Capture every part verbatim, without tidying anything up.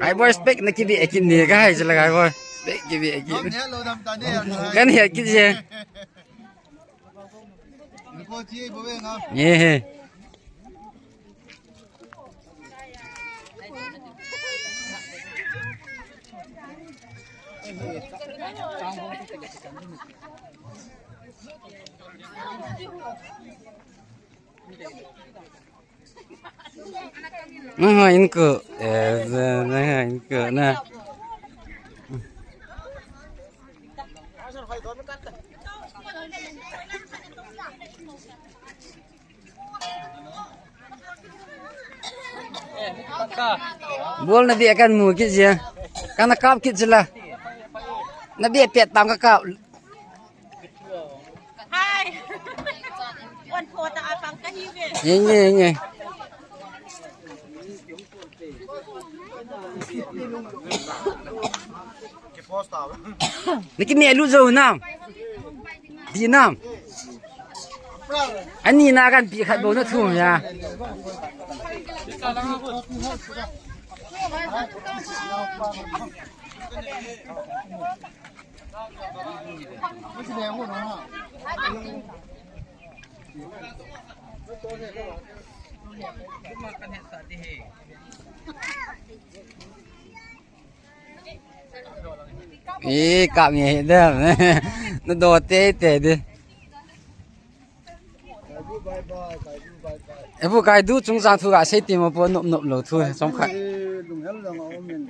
Ai boy, spec na kibi ekin ni ka hai sila ai boy. Spec kibi ekin. Kan hi ekin je. Ye he. Aha, inko. Eh, aha, inko na. Bol na bia kan mu kit jia. Kan na kap kit jila. Na bia pet tam ka kap. Hai. Wan pho ta apang ka hi ve. Ye, ye, ye. Niki me lu zo nam. Di nam. Ani na kan pi khat bo na thum ya. Eh, kap nge he dem. Na do te te de. Ebu kai du chung jang thu ga sei ti mo po nop nop lo thu som khat. Lunghel jang a um in.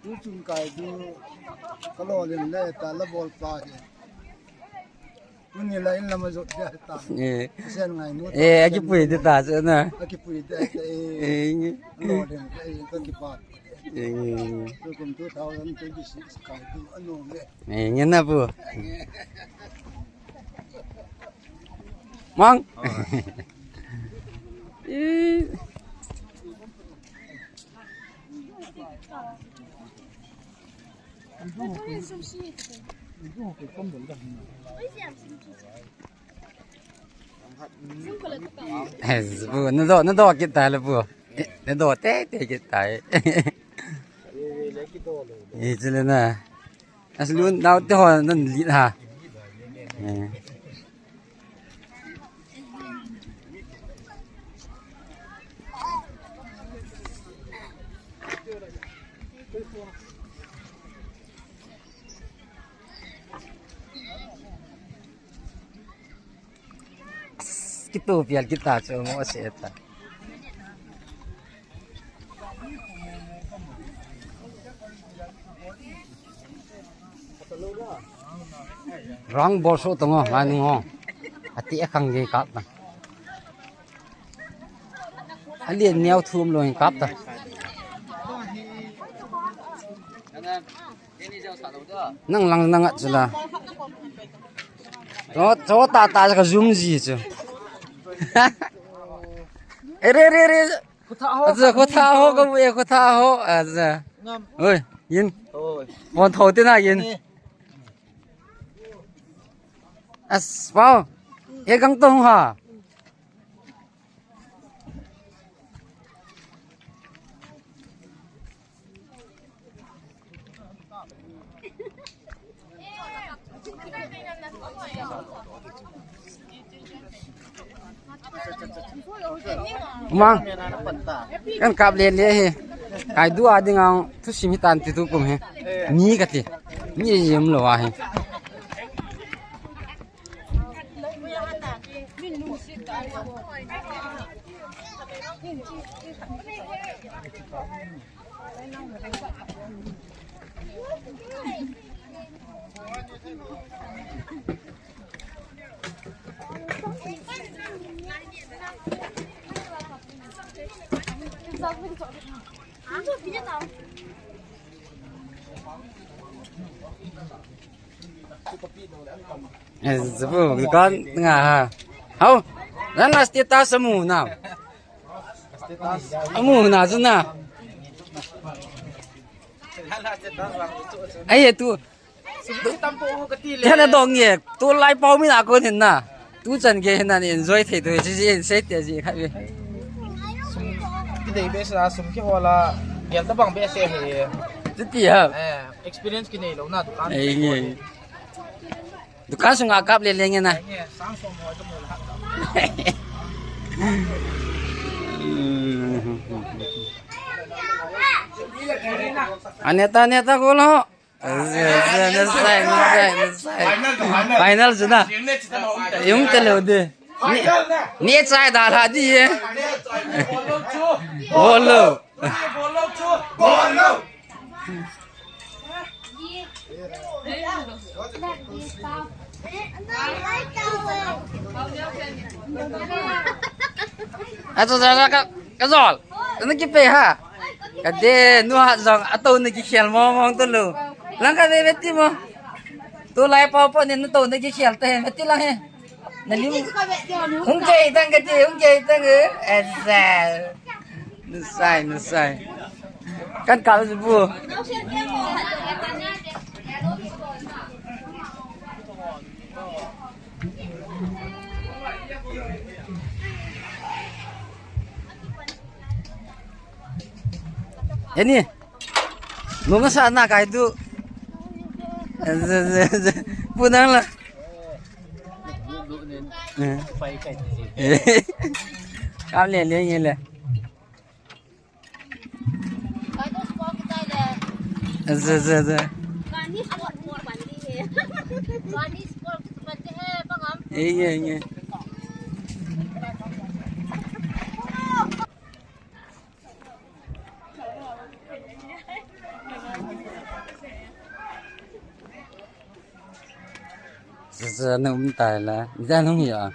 Tu chung kai du ka lo len le ta la bol pa hi. Tuni la in lama jot dia ta. Eh. Sen ngai nu. Eh, aki pui de ta se na. Aki pui de ta, eh. Eh, nge. Lo den, eh, ka ki pa. Eh, nge. Tu kum two thousand twenty-six kai tu ano le. Eh, nge na pu. Mang. Eh. Eh, bu, na do, na do kit tai le bu. Eh, na do te, te kit tai. Eh, chule na. Aslun nau te ho nan lit ha. Eh. Kitu pial kita chu mo se ta. Rang bol so tongo, ma nung ho. Ati a khang ge kap ta. Ali neo thum lo kap ta. Nang lang nang at sila. Cho, cho ta ta ka zoom ji chu. Ere, ere, ere. Khutha ho. Aza, khutha ho, ka bu e, khutha ho. Aza. Ngam. Oi, yin. Oi. Bon tho te na yin. Ni. As, pau. E gang to ha. Mang. Kan kap le le he. Kai du a ding ang thu sim hi tan ti tu kum he. Ni ka ti. Ni yem lo a he. Eh, sebu, kon nga ha. Hau, dan la status amu na. Amu na chu na. Ai, tu. Thana dong ye, tu lai pau mi na ko hin na. Tu chan ge hin na ni enjoy thei tu, ji ji en se te ji kha ve. Sum ki dei be sa, sum ki hola, gel ta bang be se he. Ti ti ha. Eh, experience ki nei lo na dukan. Ei nge. Dukan sunga kap le le nge na. Sang som ho ka mu la. Ane ta, ane ta ko lo. Nasai, nasai, nasai. Final chu na. Yung talo de. Ni, ni chai da la di ye. Bolo. Ato, ato, ato, ka, ka zol. Tana kipe ha. Ka de, nu ha zong, ato na kikhel mo, mo to lo. Lang ka ve ve ti mo. Tu lai pau pau ni na to na kikhel te, ve ti lang he. Na lim. Hung ke tang ka ti, hung ke tang e. Esa. Nasai, nasai. Kan kal bu. Eni. Nunga sa na kai tu. Punang la. Kam le le nge le. Ze, ze, ze. Inge, inge. Ze, ze, na um tai la. Za nung ya.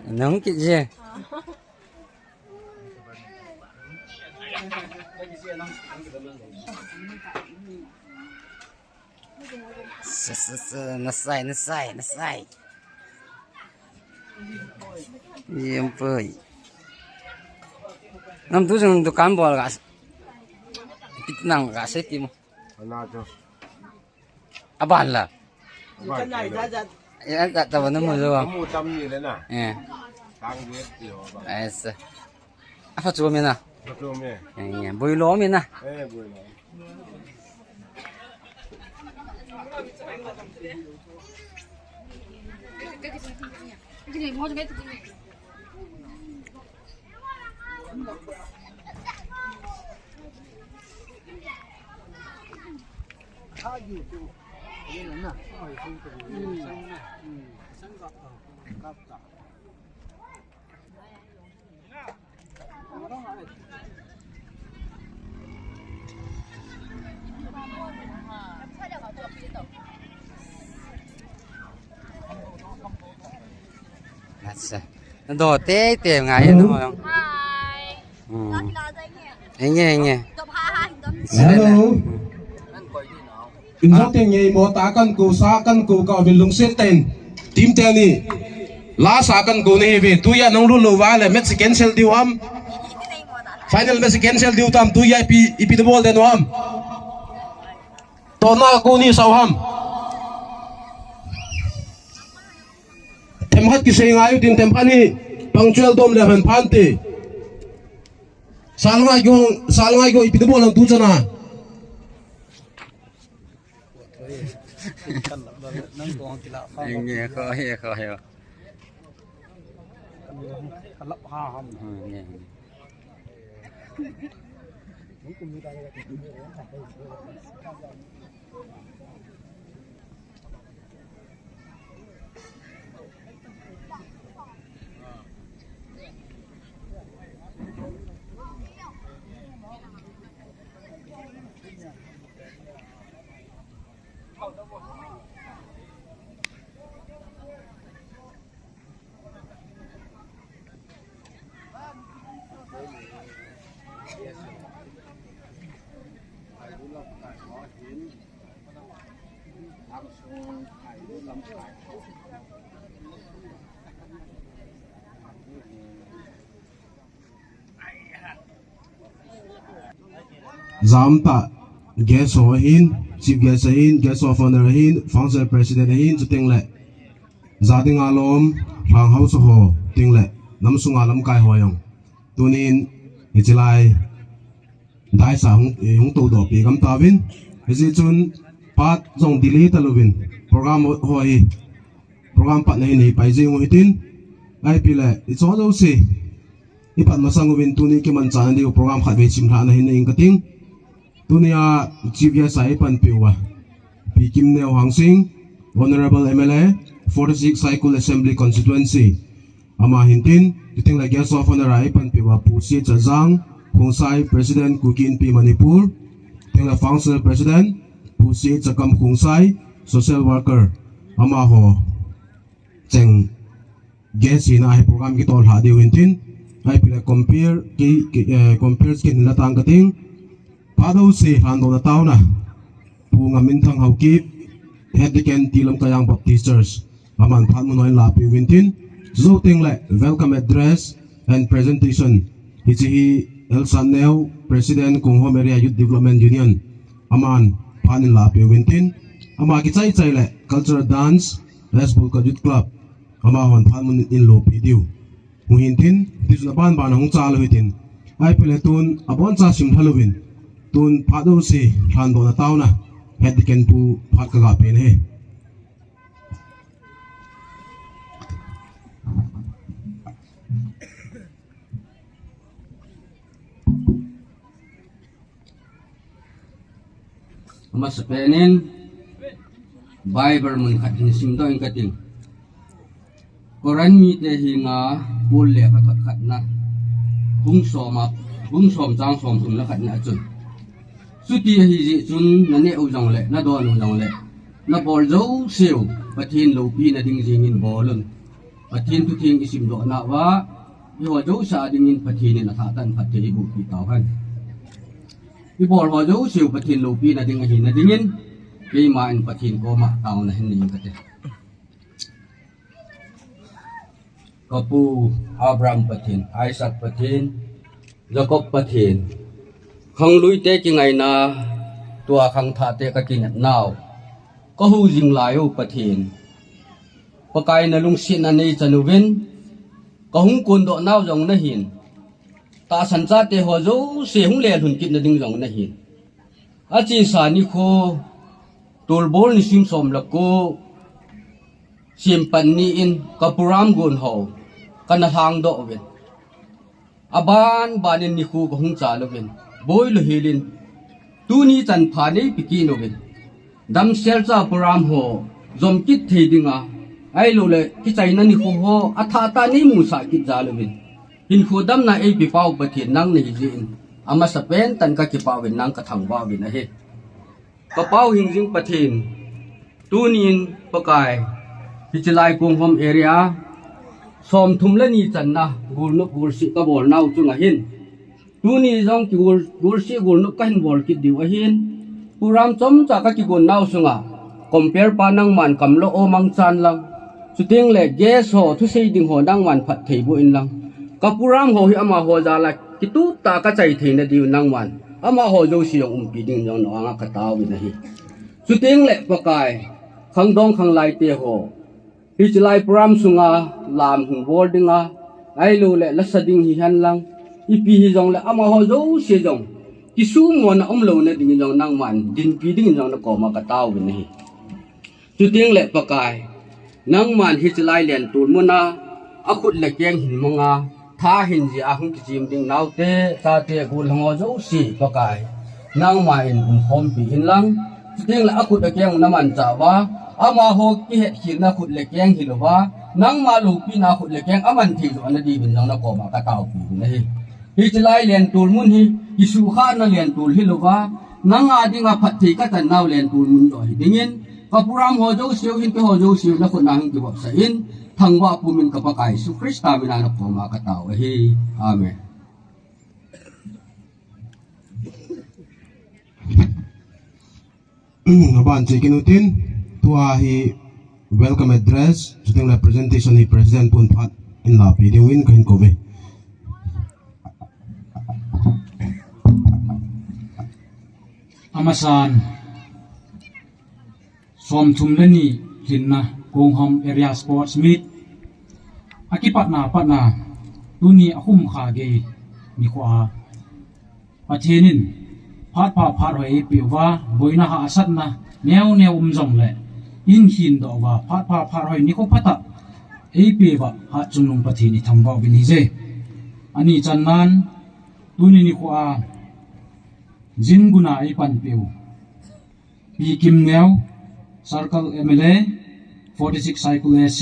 Nung ki je. Sa, sa, sa, nasai, nasai, nasai. Yem poi. Nam tu jong dukan bol ga. Pit nang ga se ti mo. Ana jo. Aban la. Aban. Eh, ta, ta, ta, na mo jo. Mu tam ni le na. Eh. Tang ye ti ho ba. Esa. Apa chu me na? Apa chu me? Eh, ya, bui lo me na. Eh, bui lo. Acha. Nado teitei ngai no. Hi. Hmm. Enge, enge. Hello. Injo te ngei mo ta kan ko sa kan ko ka vin lungset ten. Team te ni. La sa kan ko ni ve. Tuya nang lu lo va le match cancel diu ham. Final match cancel diu tam tuya ipi ipi de bol den ham. Tona ko ni sau ham. Themkhat kisei ngai u tin themkhat ni punctual dom le han phan te. Sal ngai ko, sal ngai ko ipi de bol tu chana. Enge ko, enge ko, enge ko. Jamta guest ho ahin, chief guest ahin, guest of honor ahin, functional president ahin, chuteng le Jadinga lom, Lhang Hausa ho, chuteng le namsunga lamkai ho jong. Tunin, hichilai, daisa hung, hung todoh pi gam tauvin. Hiche chun, pat jong delay talouvin. Program ho hi, program patna hi nei pai jing u hitin. Ipi le, ichon jouse. Ipat masang uvin tuni kimanchah na diu program khat vei simlhah na hin nei ing kating. Tunia chief guest a ipanpi uva Pi Kimneo Hangsing, Honorable M L A, forty-six Saikul Assembly Constituency. Ama hintin, chuteng le guest of honor a ipanpi uva Pu C H Chajang, Khongsai President Kuki Inpi Manipur, chuteng le functional president, Pu C H Chakam Khongsai, social worker, amaho cheng guest hina hi program kitol lha diu hintin, ipi le compare ki, ki, eh, compare kin la tang kating. Phat jouse lhandohna taona. Pu Ngaminthang Haokip, Head Deacon Tilam Kayang Baptist Church. Aman phat mun hoi lapi u hintin. Chujou teng le welcome address and presentation. Hiche hi L Satneo, President Konghom Area Youth Development Union. Aman phat in lapi u hintin. Ama kichai chai le cultural dance, West Bulka Youth Club. Amahon phat mun in lopi diu. Hung hintin, tichun aban ban a hung chal u hitin. Ipi le tun, aboncha simlha louvin. Tun phat jouse, lhandohna taona. Head Deacon pu phat kaga pen ahi. Amasapen in Bible mun khat hin simdoh ing kating. Corinth mite henga Paul lekhathot khatna bung som a, bung som chang somthum le khatna a chun. Chuti ahijeh chun naneh u jongle, nadon u jongle, nabol jouseu Pathen loupina ding jengin bol un. Pathen thutheng isimdoh nauva, eiho jouse a dingin Pathen in athah tah in phatthei eibohpi tauhen. Ibol ho jouseu Pathen loupina ding ahina dingin, keima in Pathen koma taona hin nei ing kate. Kapu Abraham Pathen, Isaac Pathen, Jacob Pathen, khangluite kingaina, tua khangthahte kakinepnau, kahu jing lai u Pathen, Pakai nalungsetna neichan uvin, kahung kondoh nau jong nahin, tahsan chate ho jouse hung lelhun kitna ding jong nahin. Achesa nikho, Tolbol nisim som le ko, simpan ni in ka program gon ho kana lhangdoh uvin. Aban ban in nikho kahung chal uvin, boi lou hel in, tuni chanpha neipe kit uvin, damsel cha program ho jom kit thei dinga, ahilou le kichaina nikho ho athah tah neimusah kit jal uvin, hinkho damna eipe pau Pathen nang nahi jeh in, amasapen tah in kakipah uvin, nang kathangvah uvin ahi. Ka Pau Hingjing Pathen, tunin Pakai, hiche lai Konghom area, som thum le ni channa golnop golseh kabol nau chunga hin, tuni jong kigol, golseh golnop kahin bol kit diu ahin, program chomcha kakigon nau sunga, compere pa nangman kamlou o mangchan lang, chuteng le guest ho thusei ding ho nangman phatthei boh in lang, ka program ho hi amaho jal a kitup tah a kachai theina diu nangman amaho jouse jong umpi dingin jong na anga katao uvin ahi. Chuteng le Pakai, khangdong khanglai te ho, hiche lai program sunga lam hung bol dinga, ahilou le lasa ding hihen lang, ipi hijongle amaho jouse jong kisumona umlouna dingin jong nangman dinpi dingin jong nakoma katao uvin ahi. Chuteng le Pakai, nangman hiche lai Lentol muna akhut le keng hin manga, tha hin jia hung kichem ding naote, chate, gollhang ho jouse Pakai, nangman umkhompi in lang. Chuteng le akhut akeng namanchah uva, amaho kihetkhel na khut le keng hilouva, nangma loupina khut le keng aman thei joh na diuvin jong nakoma kataopi uvin ahi. Hiche lai Lentol mun hi, kisukhahna Lentol hilouva, nanga dinga phatthei kachan nau Lentol mun joh hi dingin, ka program ho jouse u hin, keiho jouse u nakhut na hin kivopsah in, thangvah pumin ka Pakai Jesu Christa mina nakoma katao ahi. Amen. Aban chekit utin, tua hi welcome address, chuteng le presentation hi President pun phat in lapi diuvin kahin kouve. Amasan, som thum le ni lhinna Konghom Area Sports Meet akipatna patna, tuni akhum kha gei nikho a, Pathen in phat pha phat hoi eipeh uva, boina hahsatna neo neo um jongle, ihin khendoh uva, phat pha phat hoi nikho phatah eipeh uva, Hatchungnung Pathen ithangvah uvin ahije. Ani channan, tuni nikho a, jin guna eipanpeh u Pi Kimneo, Circle M L A, forty six Saikul A C,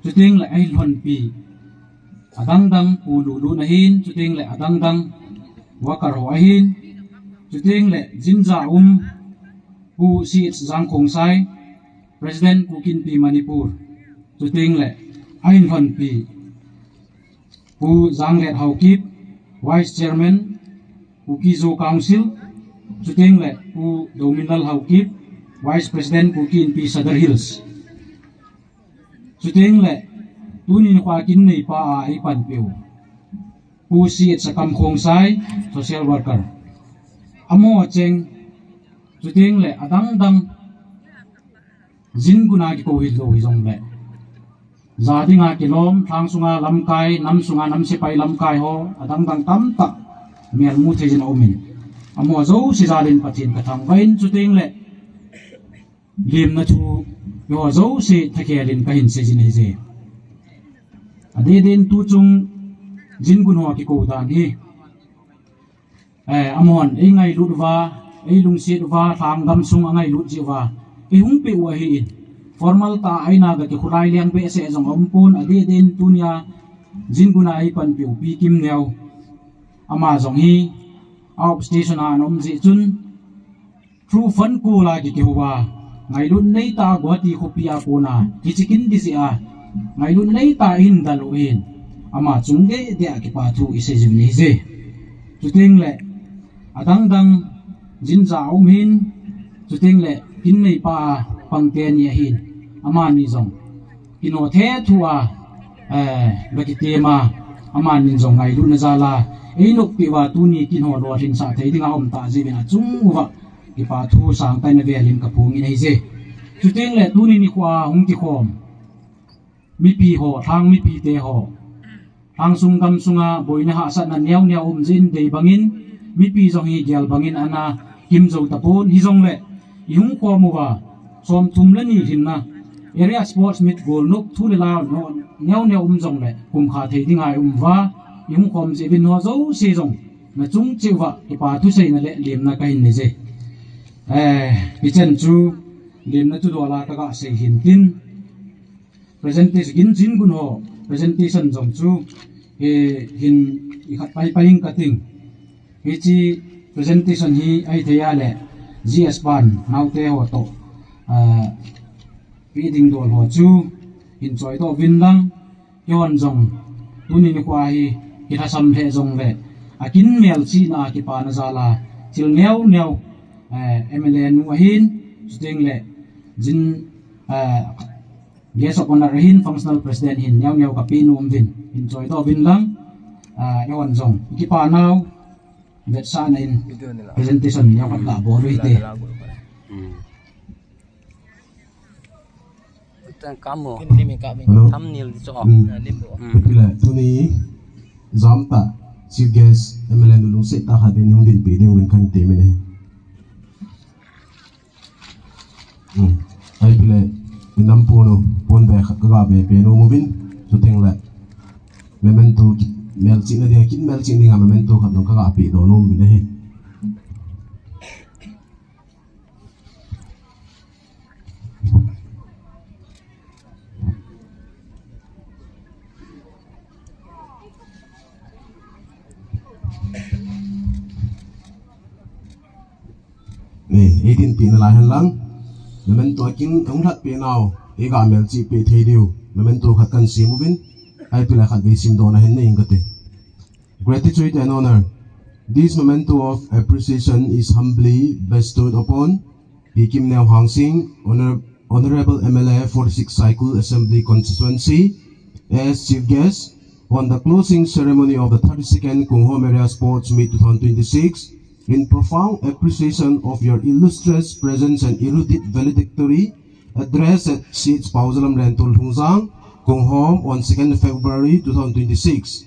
chuteng le ahin lhonpi adangdang Pu Lulun ahin, chuteng le adangdang worker ho ahin, chuteng le jinja um Pu C H Jangkhongsai, President Kuki Inpi Manipur, chuteng le ahin lhonpi Pu Janglet Haokip, Vice Chairman, Kuki-Zo Council, chuteng le Pu Dominlal Haokip, Vice President, Kuki Inpi Sadar Hills. Chuteng le tuni nikho a kin neipa a eipanpeh u Pu C H Sakam Khongsai, Social Worker. Amaho cheng, chuteng le adangdang jin guna kikou hilou hijongle, ja dinga kilom, lhang sunga lamkai, nam sunga nam sepai lamkai ho, adangdang tamtah melmu thei jin aumin, amaho jouse jal in Pathen kathangvah in, chuteng le lemna thu eiho jouse thakhel in kahin seijin ahije. Adeh deh in tuchung jin gun ho kikou dan hi, eh, amahon eingailut uva, eilungset uva, lhang gamsung angailut jeh uva eihung peh u ahin, formal tah a eina ga kikhulai leng behseh jong aumpon, adeh deh in tunia jin guna eipanpeh u Pi Kimneo, ama jong hi outstation a ana um jeh chun, through phone call a kikihou a, ngailut neitah a Guwahati khopi a kona hiche kin ding jeh a ngailut neitah a eihin dalha u ahin, ama chung deh deh a kipa thu isei jing u ahije. Chuteng le adangdang jinja aum ahin, chuteng le kin neipa a pang teni ahin, amani jong kino thethu a, eh, ga kitem a, amanin jong ngailutna jal a einoppi uva tuni kin ho lolhinsah thei dinga aum tah jeh uvin achung uva kipa thu sangtah in avel in kaphongin ahije. Chuteng le tuni nikho a hung kikhom mipi ho, lhang mipite ho, lhang sung gamsunga boina hahsatna neo neo um jeh in dei bangin, mipi jong hi gel bangin ana kimjou tapon, hijongle ihung khom uva, som thum le ni lhinna, Area Sports Meet golnop thu le la neo neo um jongle, kum kha thei dinga i um uva, ihung khom jeh uvin ho jouse jong, nachung cheh uva, kipa thuseina le lemna kahin nei e. Eh, hichan chu, lemna chu dola kaga sei hin tin, presentation, gin jin gun ho, presentation jong chu, eh, hin ikhat pai pai ing kating. Hiche presentation hi ahithei a le, G S pan, naote ho toh, ah, pe ding dol ho chu, hin choi toh uvin lang, kihon jong, tuni nikho hi, kilhasam lheh jongle, akin melchihna a kipana jal a, thil neo neo, eh, M L A nu ahin, chuteng le, jin, eh, Guest of Honour ahin, Functional President hin, neo neo kapeh nom uvin, hin choi toh uvin lang, ah, eihon jong, ikipa nau, vetsahna in, presentation neo khat ga bol u hite. Hello. Thumbnail chu off. Hmm. Ipi le, tuni, jam tah, Chief Guest, M L A nu lungset tah khat in hung dinpi ding uvin kahin temin ahi. Hmm. Ahile, inam pon u, pon be khat kaga be pe nom uvin, chuteng le, memento, melchihna dinga, kin melchih dinga, memento khat jong kaga pe nom uvin ahi. Nei, eidinpi nalai hen lang. Memento akin, ahung lhatpeh nau, eiga melchih peh thei diu. Memento khat kahin sem uvin, ahile khatvei simdohna hin nei inge kati. Gratitude and honor. This memento of appreciation is humbly bestowed upon Pi Kimneo Hangsing, Honor-, Honorable M L A, forty-six Saikul Assembly Constituency, as Chief Guest on the closing ceremony of the thirty-second Konghom Area Sports Meet two thousand twenty-six, in profound appreciation of your illustrious presence and erudite valedictory address at C H Paojalam Lentol Lhungjang, Konghom on second February two thousand twenty-six.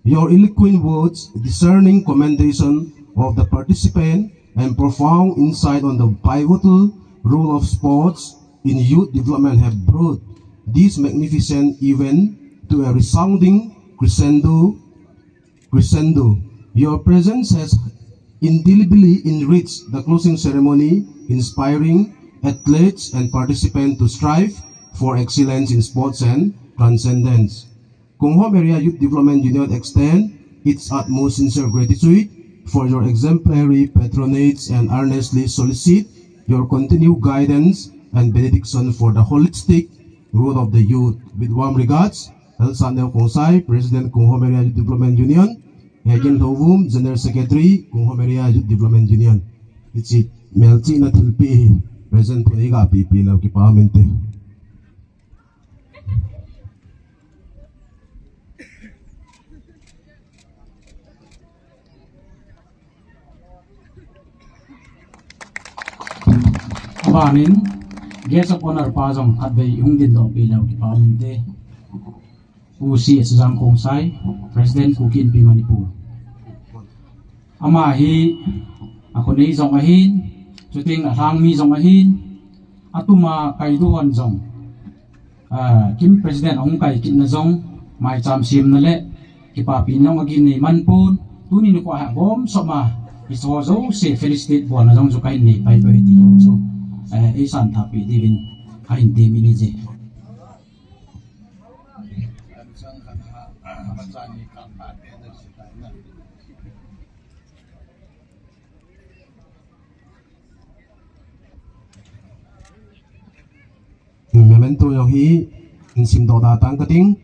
Your eloquent words, discerning commendation of the participant, and profound insight on the pivotal role of sports in youth development have brought this magnificent event to a resounding crescendo. Crescendo. Your presence has indelibly enriched the closing ceremony, inspiring athletes and participants to strive for excellence in sports and transcendence. Konghom Area Youth Development Union extend its utmost sincere gratitude for your exemplary patronage and earnestly solicit your continued guidance and benediction for the holistic growth of the youth. With warm regards, Lalsatneo Khongsai, President, Konghom Area Youth Development Union, Hegin Lhouvum, General Secretary, Konghom Area Youth Development Union. Hiche melchihna thilpeh hi, present pun eiga pehpeh leu kipa um inte. Abanin, Guest of Honour pa jong khatvei hung dindoh peh leu kipa um inte. Pu C H Jangkhongsai, President Kuki Inpi Manipur. Ama hi, akhonei jong ahin, chuteng le alhangmi jong ahin, atuma kaidoh hon jong, ah, Kim President ahung kai kitna jong, maicham semna le kipapina jong agin nei man pon, tuni nikho hi agom sop ma, hiche ho jouse felicitate bolna jong chu kahin nei pai poi ti jong chu, eh, eisan thah peh diuvin kahin temin ahi. Memento jong hi, hin simdoh da tang kating,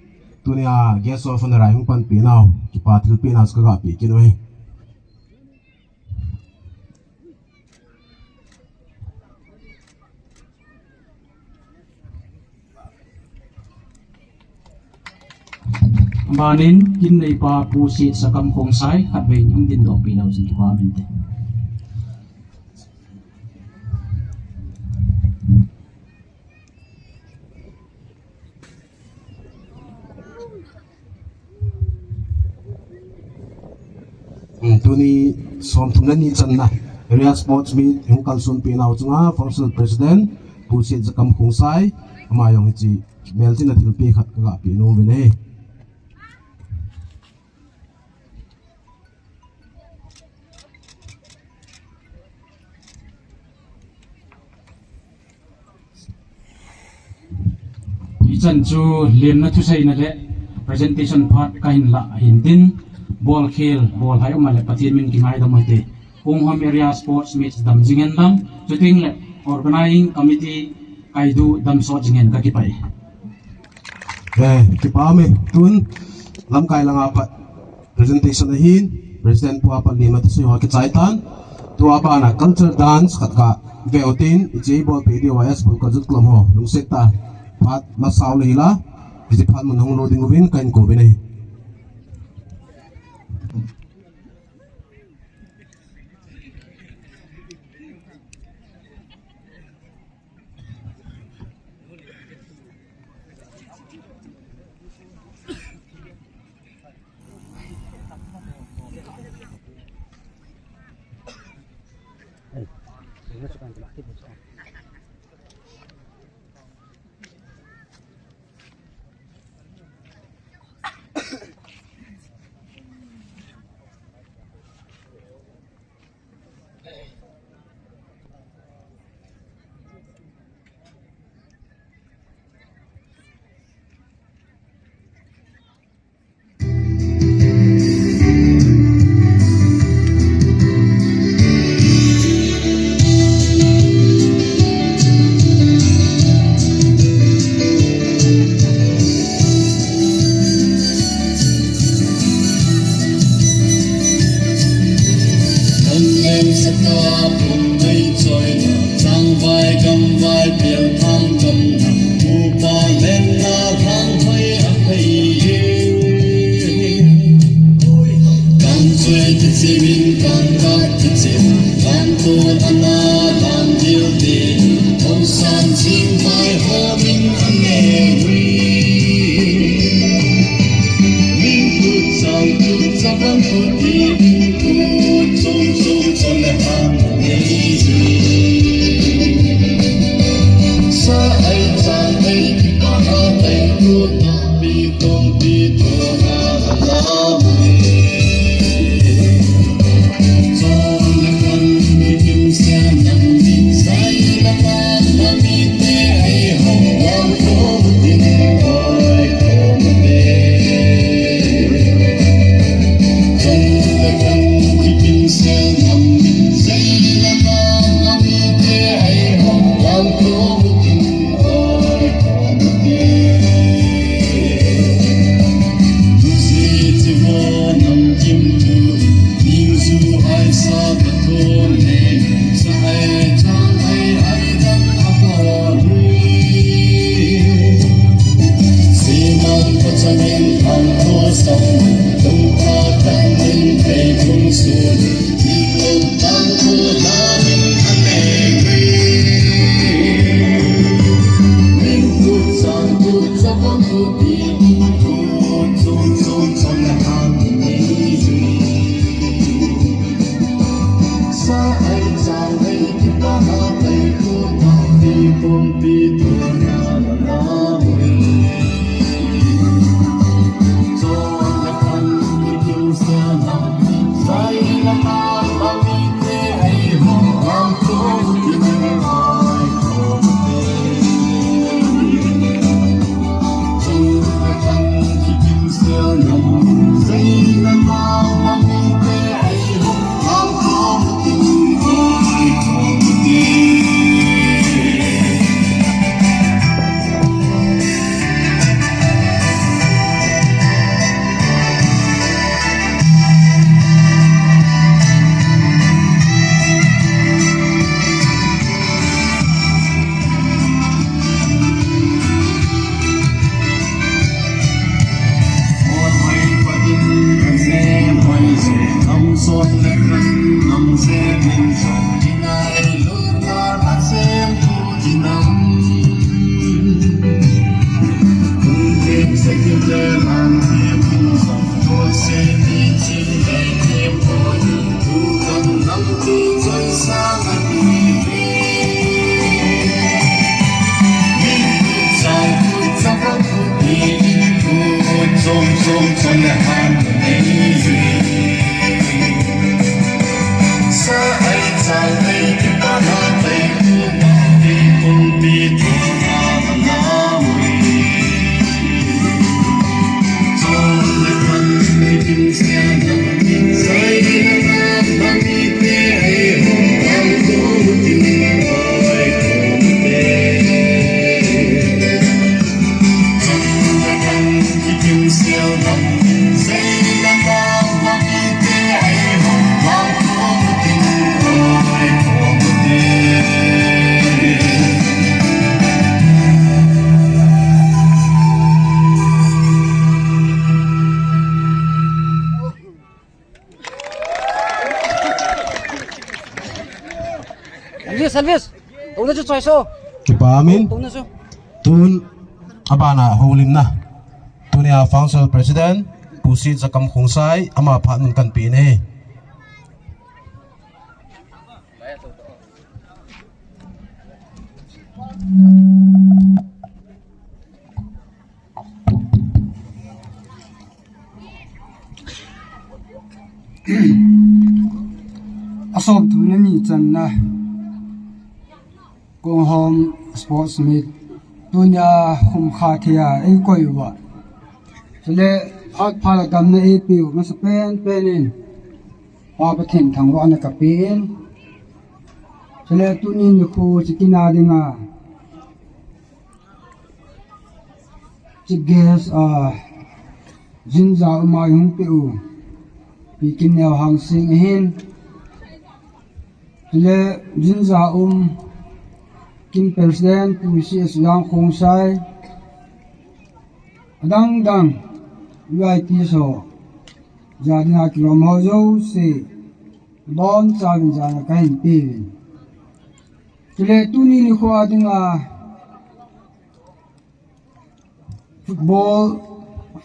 tunia Guest of Honour a hung panpi nau, kipa thilpeh nau chu kaga pe kit uve. Abanin, kin neipa Pu C H Sakam Khongsai, khatvei hung dindoh peh leu chun kipa um inte. Hmm, tuni som thum le ni channa. Area Sports Meet hung kalsonpeh nau chunga Functional President Pu Sietjakam Khongsai, ama jong hiche melchihna thilpeh khat kaga pe nom uvin ahi. Hichan chu lemna thuseina le presentation phat kahin lah ahin tin, bolkhel, bolhai um a le Pathen min kingaidam u hite. Konghom Area Sports Meet dam jing hen lang, chuteng le Organizing Committee kaidu dam sot jing hen, kakipah e. Eh, kipa ume, tun lamkai langa pat presentation ahin, President pu a pat lemna thusei ho kichai tan. Tua bana culture dance khat kave utin, hiche bolpeh diu a S Bulkajut Club ho lungset tah a phat masa u le hila, hiche phat mun hung lut ding uvin kahin kou uvin ahi. Tuna chu choi so. Kipa min. Tuna chu. Tun abana houlimna. Tunia Functional President, Pu Sit Zakam Khongsai, ama phat nun kan pe ne. Asom thum le ni channa Kong Hom Sports Meet tunia khum kha thia eikoi uva. Chule phat pha le damna eipeu masa pen pen in Pa Pathen thangvahna kapen. Chule tuni nikho chu kina dinga Chief guest a jinja um a hung pe u Pi Kimneo Hangsing ahin. Chule jinja um Kin President Pu C S Jang Khongsai. Adang dang V I P so. Jadina kilom ho jouse. Bon chavin jana kahin pe uvin. Chule tuni nikho a dinga football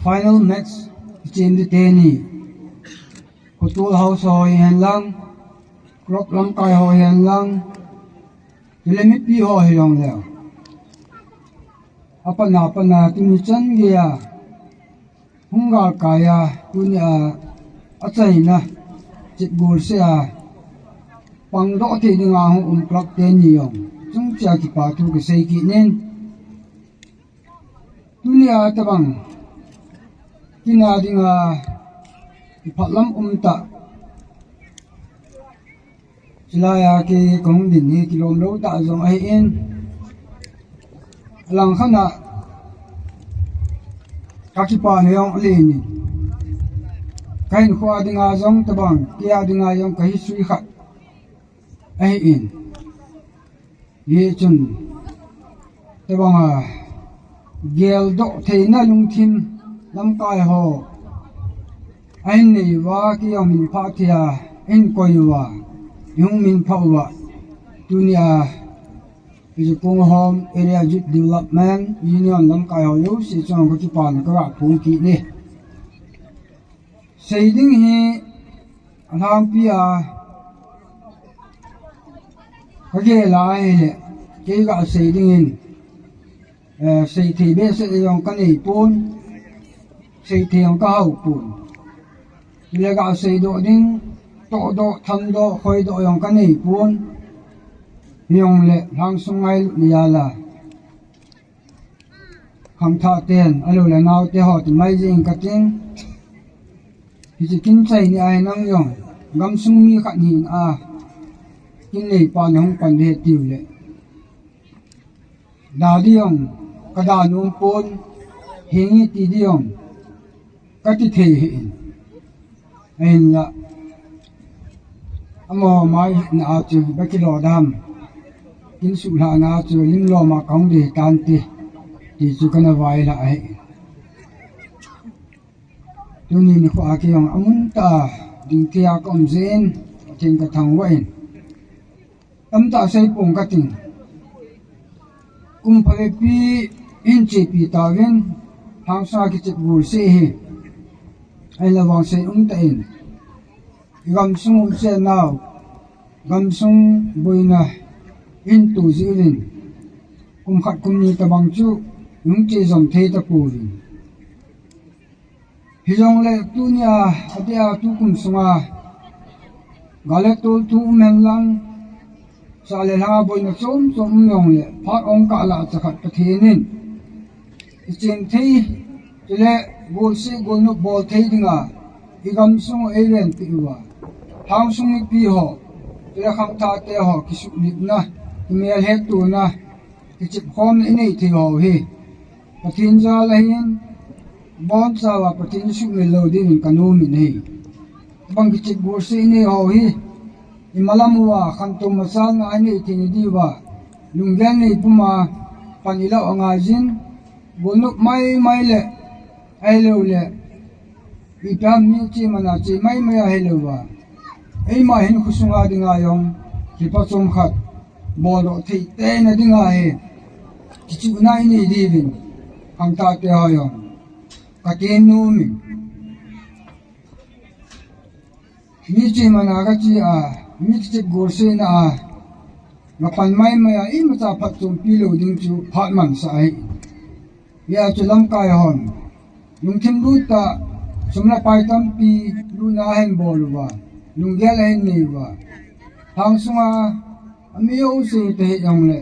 final match chem di teni. Kotol house ho hihen lang, club lamkai ho hihen lang, chule mipi ho hijongleu. Apatna, apatna, tuni chan geiya hung galkai a, tunia achaina, chit golseh a pangdoh thei dinga hung um club teni jong chungchea kipa thu kasei kit in. Tunia tabang kina dinga kiphatlam um tah. Chulai a kei kahung din hi kilom lou tah jong ahin. Alang khat a kakipa na jong alen in. Kahinkho a dinga jong tabang, kei a dinga jong ka history khat ahin. Hichun tabanga geldoh theina lungthim lamkai ho ahin nei uva, kei jong min phah thei a ahin koi uva, ihung min phah uva. Tunia Kong Hom Area Youth Development Union lamkai ho jouse chunga kakipana kaga phong kit e. Sei ding hi alhangpi a kagel a ahile, kei gasei dingin, eh, seithei behseh jong kanei pon, seithei jong kahao pon. Chule gasei doh ding, tohdoh, thamdoh, khoidoh jong kanei pon. Hijongle lhangsung ngailutna jal a khangthah ten, alou le naote ho ti mai jing kating. Hiche kin chai ni ahi nang jong, gamsung mi khat hina a kin neipa nahung pan ding tiu le. Da ding jong kada nom pon, hinge ti ding jong kati thei hih in. Ahinla, amaho mai na a chu iba kilo dam, kin suhlhahna a chu lim lom a kahung ding tante, ti chu kana vailhah ahi. Tuni nikho a kei jong amun tah a ding thei a kaum jeh in, Pathen kathangvah in. Tamtah seipong kating. Kum phavepi in chepi tauvin, hangsa kichep golseh hi. Ahinla vangset umtah in, igamsung u chennau, gamsung boina in tu jeh uvin, kum khat kum ni tabang chu ihung che jom thei tapouvin. Hijongle tunia, adeh a tukum sunga, gal le tol thu um hen lang, sah le lhanga boina chom chom um jongle, phat ong kah lah chakhat Pathen in ichen thei, chule golseh golnop bol thei dinga igamsung u eivenpeh uva, lhangsung mipi ho, chule khangthahte ho kisuhlipna, kimel hettona, kichep khomna inei thei ho hi Pathen jal ahin, bonchauva Pathen isuhmil lou dingin kanom in ahi. Bang kichep golseh inei ho hi, imalam uva khantou machalna inei thei na diuva, lunggel nei puma pan ilah u angaijin, golnop maimai le, ahiloule, ipi ham mi che mana che maimai ahilouva, eima hinkho sunga dinga jong kipa chomkhat bol doh thei teina dinga hi kichuhna inei diuvin, khangthah te ho jong, ka ti nom in. Mi chimana ka chi a, mi kichep golsehna a, nga pan maimai a, imacha phatchompi lou ding chu phat mansah ahi. Hia chu lamkai hon lungthim lut tah, sum le pai tampi lutna ahin bol uva, lunggel ahin nei uva, lhang sunga ami jouse te hi jongle,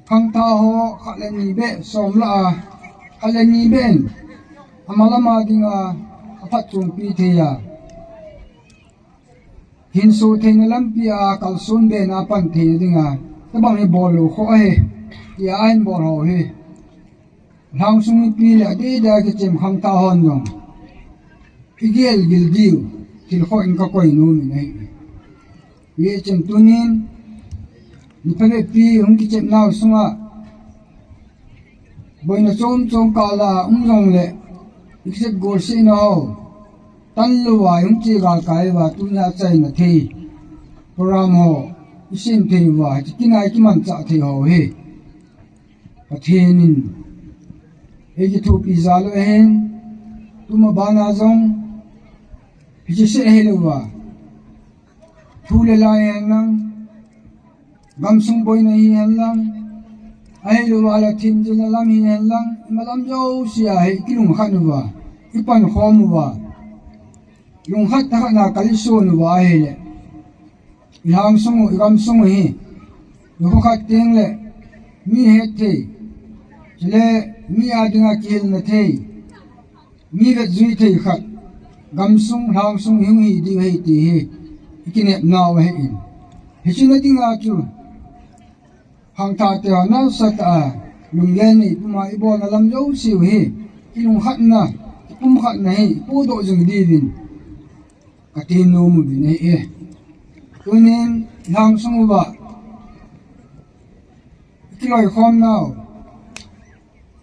khangthah ho khat le ni beh, som lah a khat le ni beh in, ama lama dinga aphatchompi thei a, hinso theina lampi a kalson be na pan theina dinga, tabang hi bol lou kho ahi, tia ahin bol ho hi. Lhang sung mipi le adeh deh a kichem khangthah hon jong, igel gil diu, thil khoh in ka koi nom in ahi. Hijeh chun tunin, ni phabep pi hung kichep nau sunga, boina chom chom kah la um jongle, i kichep golsehna ho, tan louva i hung che galkai uva, tunia chaina thei, program ho, i sem thei uva, hiche kin a i kimanchah thei ho hi. Pathen in eikithopi jal u ahin, tuma bana jong, hiche seh ahilouva, thu le la hihen lang, gamsung boina hihen lang, ahilouva le themjilna lam hihen lang, imalam jousea hi i kilungkhat uva, i pankhom uva, lungkhat tah khat na kal i son uva ahile, i lhang sung u, i gam sung u hi, i kho khat teng le, mi het thei, chule mi a dinga kihilna thei, mi vetjui thei khat, gamsung, lhang sung hung hi diu ahi ti hi, i kinepnau ahin. Hiche na dinga chu, khangthah te ho nasatah a, lunggel nei puma i bolna lam jouse u hi, i lungkhatna, i pumkhatna hi, i pudoh jing diuvin, ka ti nom uvin ahi e. Tunin, lhang sung uva, i kiloikhom nau,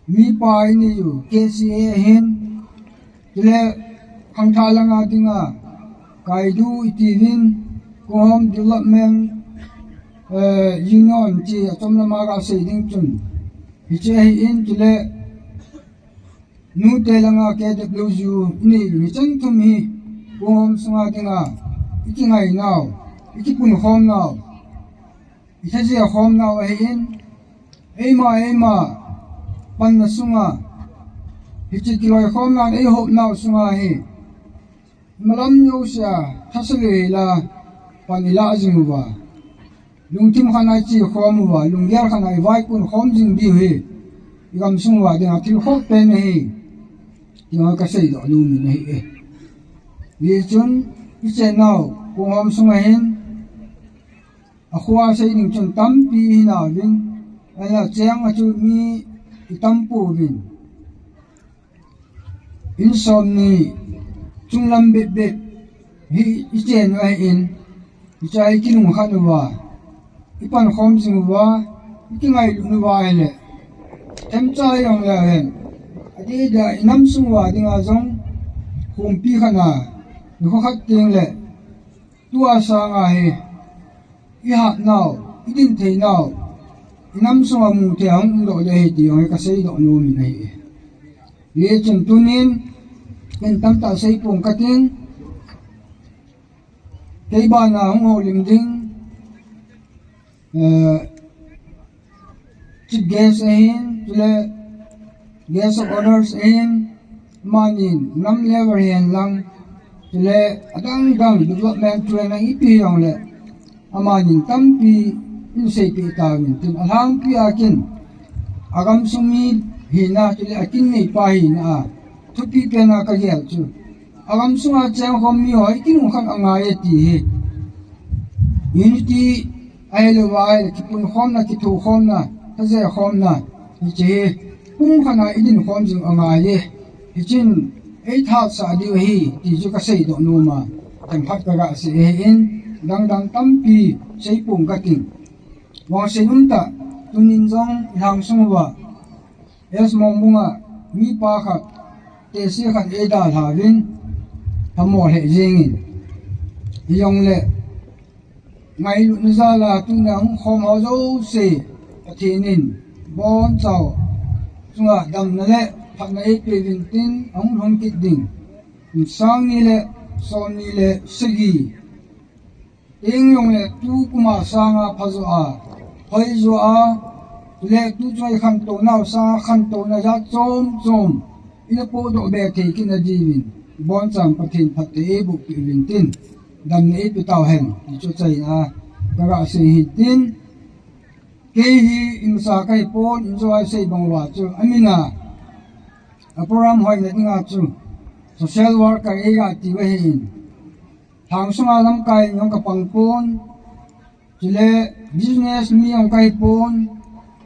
mipa i nei u, K C A ahin, chule khangthah langa dinga, Kaidu i tiuvin, Kong Home Development, eh, Union, ti achom lama ga sei ding chun. Hiche ahin, chule, nute langa K W U i nei u, hichan thum hi, Kong Home sunga dinga, i kingai nau, i kipunkhom nau, i thaje khom nau ahin, eima, eima, panna sunga, hiche kiloikhomnan eihop nau sunga hi, imalam jousea, thasa le la, pan i lah jing uva, lungthim khat na i che khom uva, lunggel khat na i vaikun khom jing diu hi, i gamsung uva dinga thil khoh pen ahi, ti ho ka seidoh nom in ahi e. Hichun, i chennau, Kong Home sunga hin, akhoa sei ding chun tampi hinauvin, ahinla cheng a chu mi i tampouvin. In somni chunglam bep bep hi i chen u ahin, hichea i kilungkhat uva, i pankhom jing uva, i kingailut uva ahile, themcha jongleu hen, adeh deh a i nam sung uva dinga jong, khompi khat na, nikho khat teng le, tua sanga hi, i hatnau, i dintheinau, i nam sunga mu thei a hung umdoh ding ahi ti jong hi ka seidoh nom in ahi. Hichun tunin, ken tamtah seipong kating, kei bana hung houlim ding, eh, Chief Guest ahin, chule Guest of Honours ahin, amanin nam level hihen lang, chule adang dang development plan a ipi hijongle, amanin tampi in seipeh tauvin tin, alhangpi a kin, agamsung mi hina, chule akin neipa hina a, thupi pen a kagel chu, agamsunga chengkhom mi ho hi kilungkhat angai e ti hi. Unity ahilouva ahile kipunkhomna, kithokhomna, thaje khomna, hiche hi pumkhat na i dinkhom jing angai e. Hichun eithasah diu ahi ti chu ka seidoh nom a, themkhat kaga sei ahin, dang dang tampi seipong kating. Vangset umtah, tunin jong i lhang sung uva, S Mongbung a mipa khat, tehse khat eidalhauvin, phamo lheh jengin. Hijongle, Ngailutna jal a tuni a hung khom ho jouse Pathen in bonchau chunga damna le phatna eipeh uvin tin, ahung lhung kit ding kum sang ni le som ni le sagi teng jongle tu kum a sanga phajo a, hoijo a, le tu choi khantouna u sanga khantouna jat chom chom ina podoh be thei kit na diuvin, ibonchauvin Pathen phatthei eiboh peh uvin tin, damna eipe tauhen ti chu achaina kaga sei hin tin. Kei hi imacha kahi pon, injo a isei bang uva chu, amin a, a program hoina dinga chu social worker eiga tiu ahin. Lhang sunga lamkai in jong kapang pon, chule business mi jong kahi pon,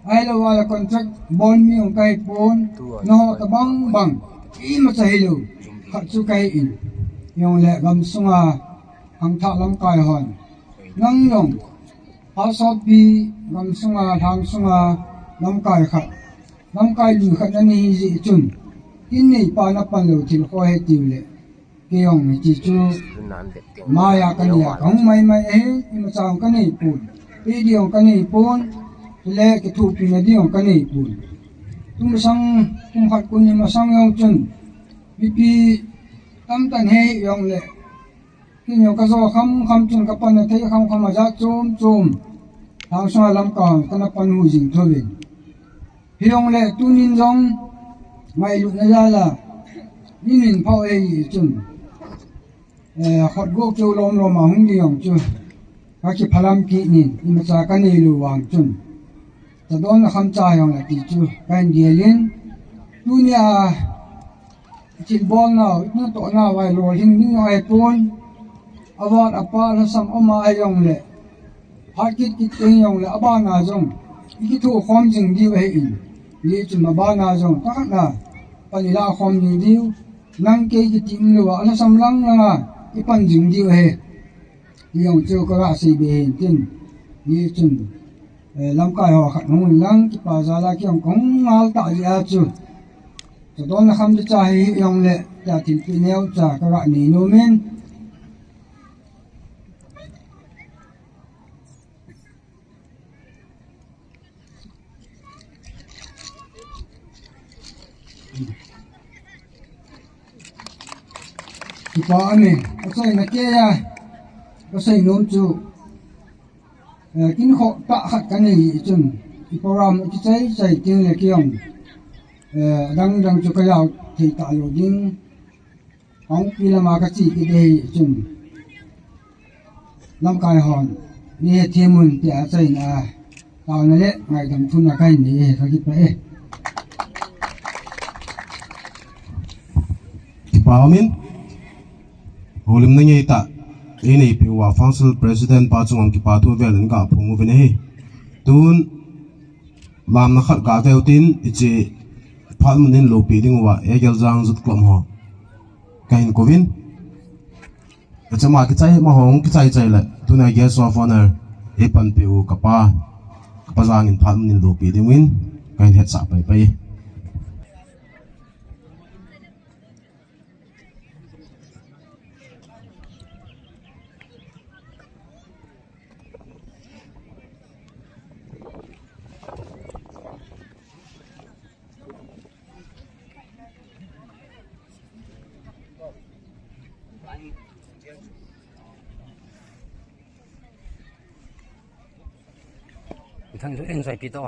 ahilou le contract bol mi jong kahi pon, nangho tobang bang imacha hilou khat chu kahi in. Jongle gamsunga khangthah lamkai hon, nang jong phasopi gamsunga, lhang sunga lamkai khat, lamkai lui khat nana hi jeh chun, kin neipa napan lou thil kho ahi tiu le, kei jong hiche chu maiya kanei a kahung maimai ahi, imacha jong kanei pon, pe ding jong kanei pon, chule kithopina ding jong kanei pon. Tumasang kum khat kum ni masang jong chun, mipi tamtah in he hih jongle, kin jong kajo khamkham chun, kapanna thei khamkham a jat chom chom lhang sunga lamkai hon kana pan hu jing thouvin. Hijongle tunin jong ngailutna jal a, nin in phao ahi chun, eh, khutgo keu lom lom a hung ding jong chu kakiphalam kit in, imacha kanei lou vang chun, chadonna khamcha hijongle ti chu kahin gel in, tunia thilbolnau, inatohnau a ilolhing ding jong ahipon, avat apa lhasam um a hijongle, phat kit kit teng jongle, abana jong ikithokhom jing diu ahin, hijeh chun abana jong takhatna pan ilah khom jing diu, nang kei kiti umlouva, alhasam lang langa ipan jing diu ahi, ti jong chu kaga seibe hin tin. Hijeh chun, eh, lamkai ho khat hung in lang, kipa jal a kei jong kahung ngal tah jeh a chu, chadonna khamcha hi hih jongle tia thilpeh neocha kaga nei nom in. Kipa ahi, achaina keiya kasei nom chu, eh, kinkhoh tah khat kanei jeh chun, i program kichaichai tengle kei jong, eh, adang dang chu kajao thei talou ding, kahungpi lama kache kit ding ahi chun, lamkai hon neihethem un tia achaina a taona le ngaidam thumna kahin nei e, kakipah e. Kipa umin, houlimna ngeitah einei peh uva Functional President pa chunga kipa thu vel in gaphong uvin ahi. Tun lamna khat gave utin, hiche phat mun in loupeh ding uva Egeljang Youth Club ho kahin kouvin. Hichea kichai, amaho hung kichaichai le, tunia Guest of Honour eipanpi u kapa, kapa Jang in phat mun in loupeh dingin kahin hetsah paipai. Thang chu enjoy pi to.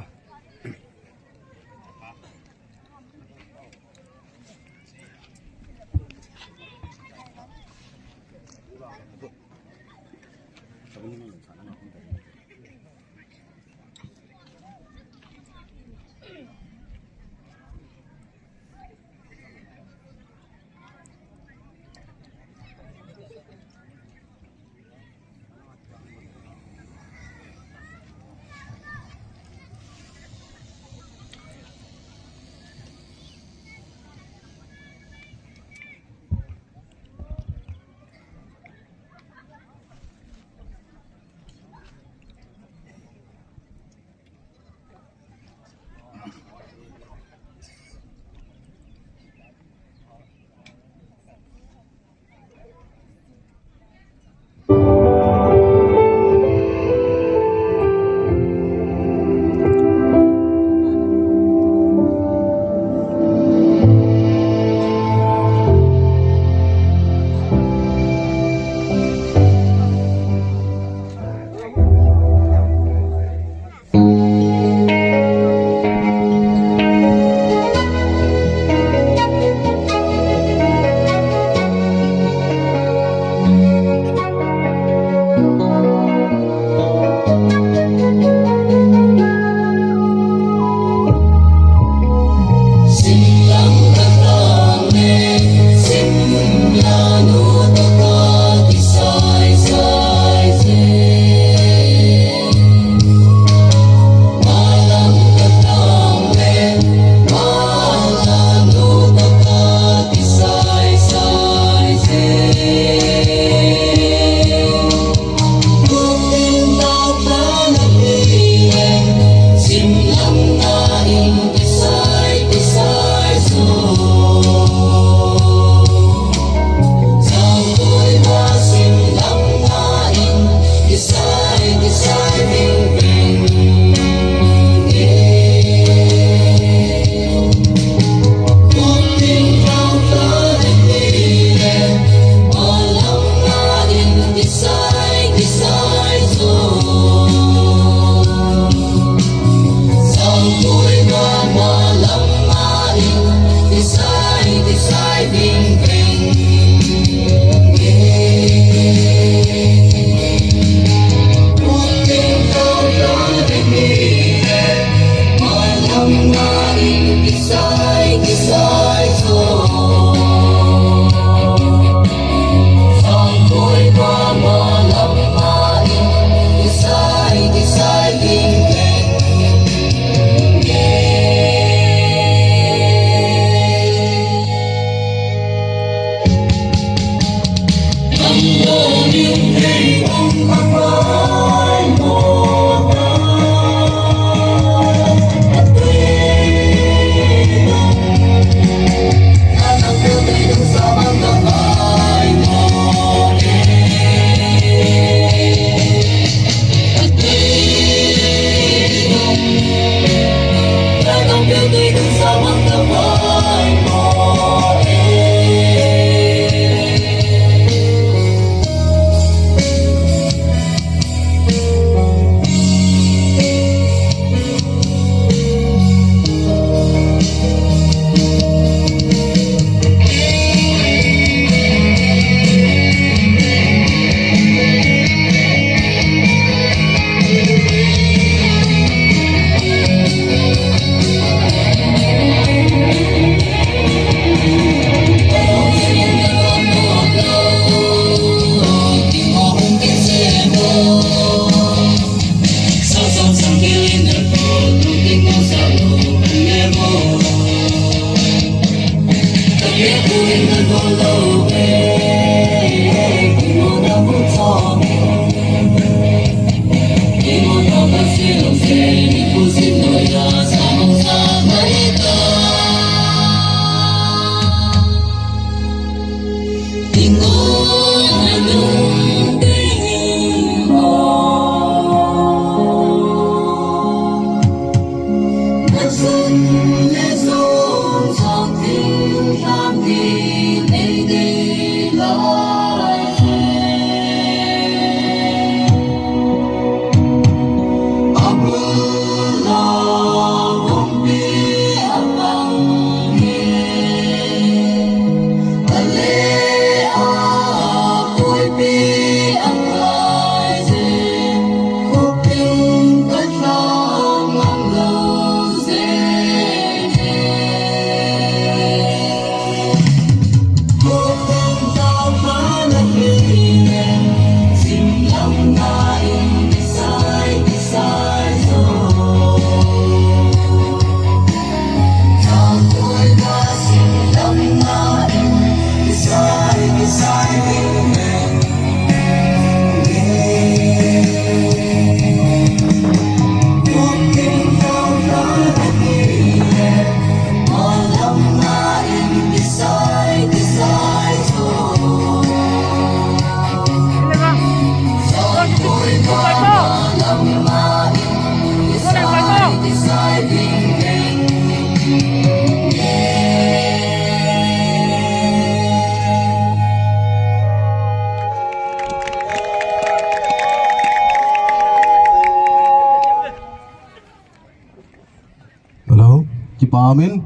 Hello, kipa umin.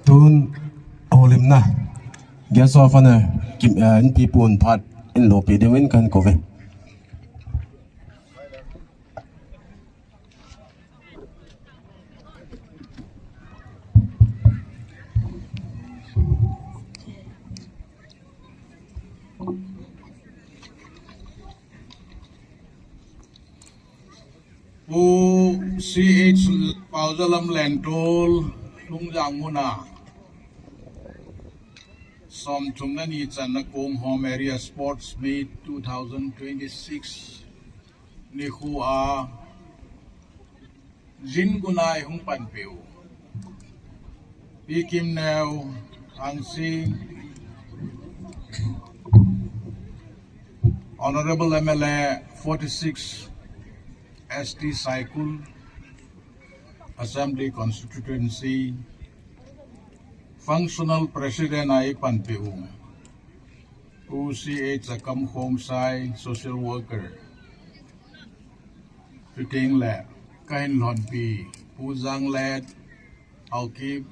Tun holimna, guest of honor, kim, eh, in pipun phat in lopi dingin kan kove. Pu C H Paojalam Lentol, Lungjang muna, som thum le ni channa Konghom Area Sports Meet two thousand twenty-six nikho a, jin gunai hung panpiu. Pi Kimneo Hangsing, Honorable M L A, forty-six S T Saikul Assembly Constituency, Functional President a eipanpiu, Pu C H Akam Khongsai, Social Worker. Chuteng le, kahin lhonpi, Pu Janglet Haokip,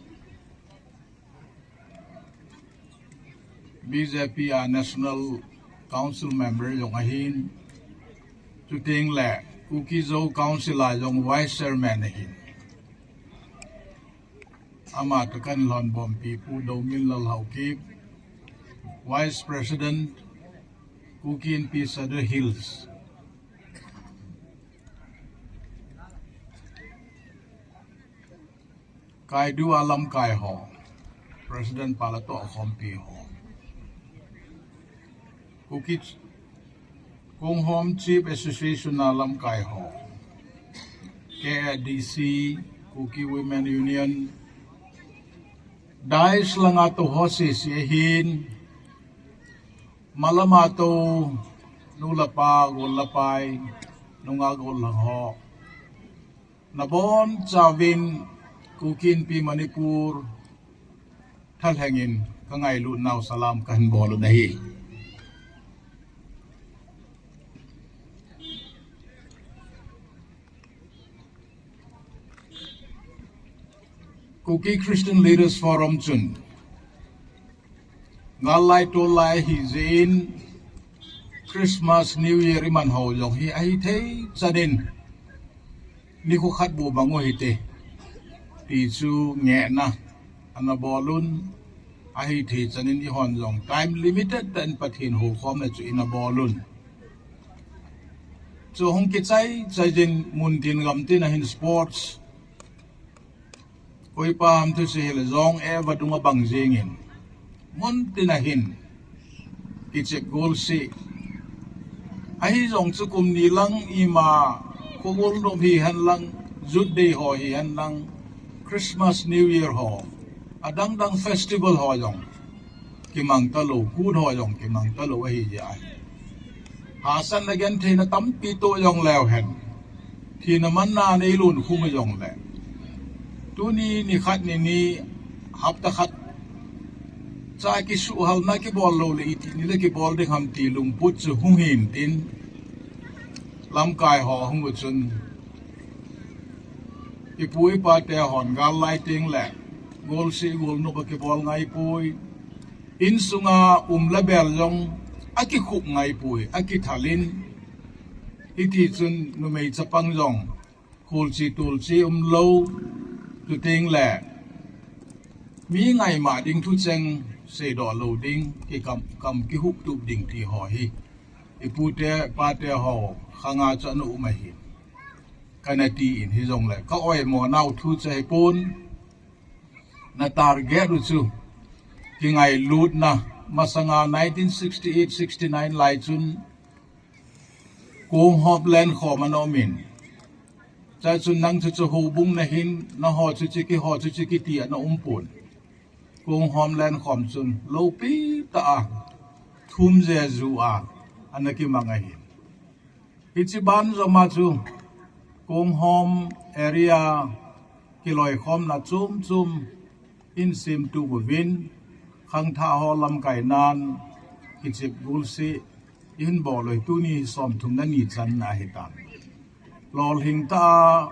B J P a National Council Member jong ahin. Chuteng le, Kuki Zo Council a jong Vice Chairman ahin. Ama toh kahin lhonbompi Pu Dominlal Haokip, Vice President, Kuki Inpi Sadar Hills. Kaidu a lamkai ho, President pa le toh akhompi ho. Kuki Ch-, Konghom Chief Association a lamkai ho, K A D C, Kuki Women Union, dais langa tou ho sese ahin, malama tou nu le pa, gol le pai, nungah gol lang ho. Nabonchauvin Kuki Inpi Manipur thalhengin kangailutnau salam kahin bol u ahi. Kuki Christian Leaders Forum chun, ngal lai tol lai ahi jeh in, Christmas, New Year iman ho jong hi ahithei chan in, nikho khat bou bang u hite, ti chu ngehna ana bol un, ahithei chan in eihon jong time limited tah in Pathen houkhomna chu ina bol un. Chu hung kichai chai jin mun tin gam tin a hin sports, koipa ham thusei hile jong e vadung a bang jingin, mun tin a hin kichep gol seh. Ahi jong chu kum ni lang ima, khogol nop hihen lang, Youth Day ho hihen lang, Christmas, New Year ho, adang dang festival ho jong kimang talou, Kut ho jong kimang talou ahi jeh ahi. Hahsatna gentheina tampi toh jong leu hen, thina manna neilun khum jong le, Tuni nikhat nini hapta khat cha kisuhhalna kibol lou le iti nile kibol ding ham ti lungput chu hung hin tin lamkai ho hung u chun ipu ipa te hon gal lai teng le golseh golnop a kibol ngai poi. Insunga um le bel jong akikhup ngai poi, akithal in. Hiti chun numei chapang jong khulchi tulchi umlou, chuteng le mi ngaima ding thucheng seidoh lou ding, kikam kam kihup tup ding ti ho hi ipu te pa te ho khanga chu ana um ahi. Kana ti in hijongle ka oimo nau thu chu ahipon, na target u chu kingailutna masanga nineteen sixty-eight sixty-nine lai chun Kong Hom lenkhom ana um in. Chua chun nang chu chu houbung nahin, naho chu chu kiho chu chu kiti ana um pon. Kong Hom lenkhom chun loupi tah a thum jeju a ana kimang ahi. Hiche ban joma chu Kong Hom area kiloikhomna chom chom in semtup uvin, khangthah ho lamkainan kichep golseh ihin bol u hi tuni somthum le ni channa ahitan. Lolhing tah a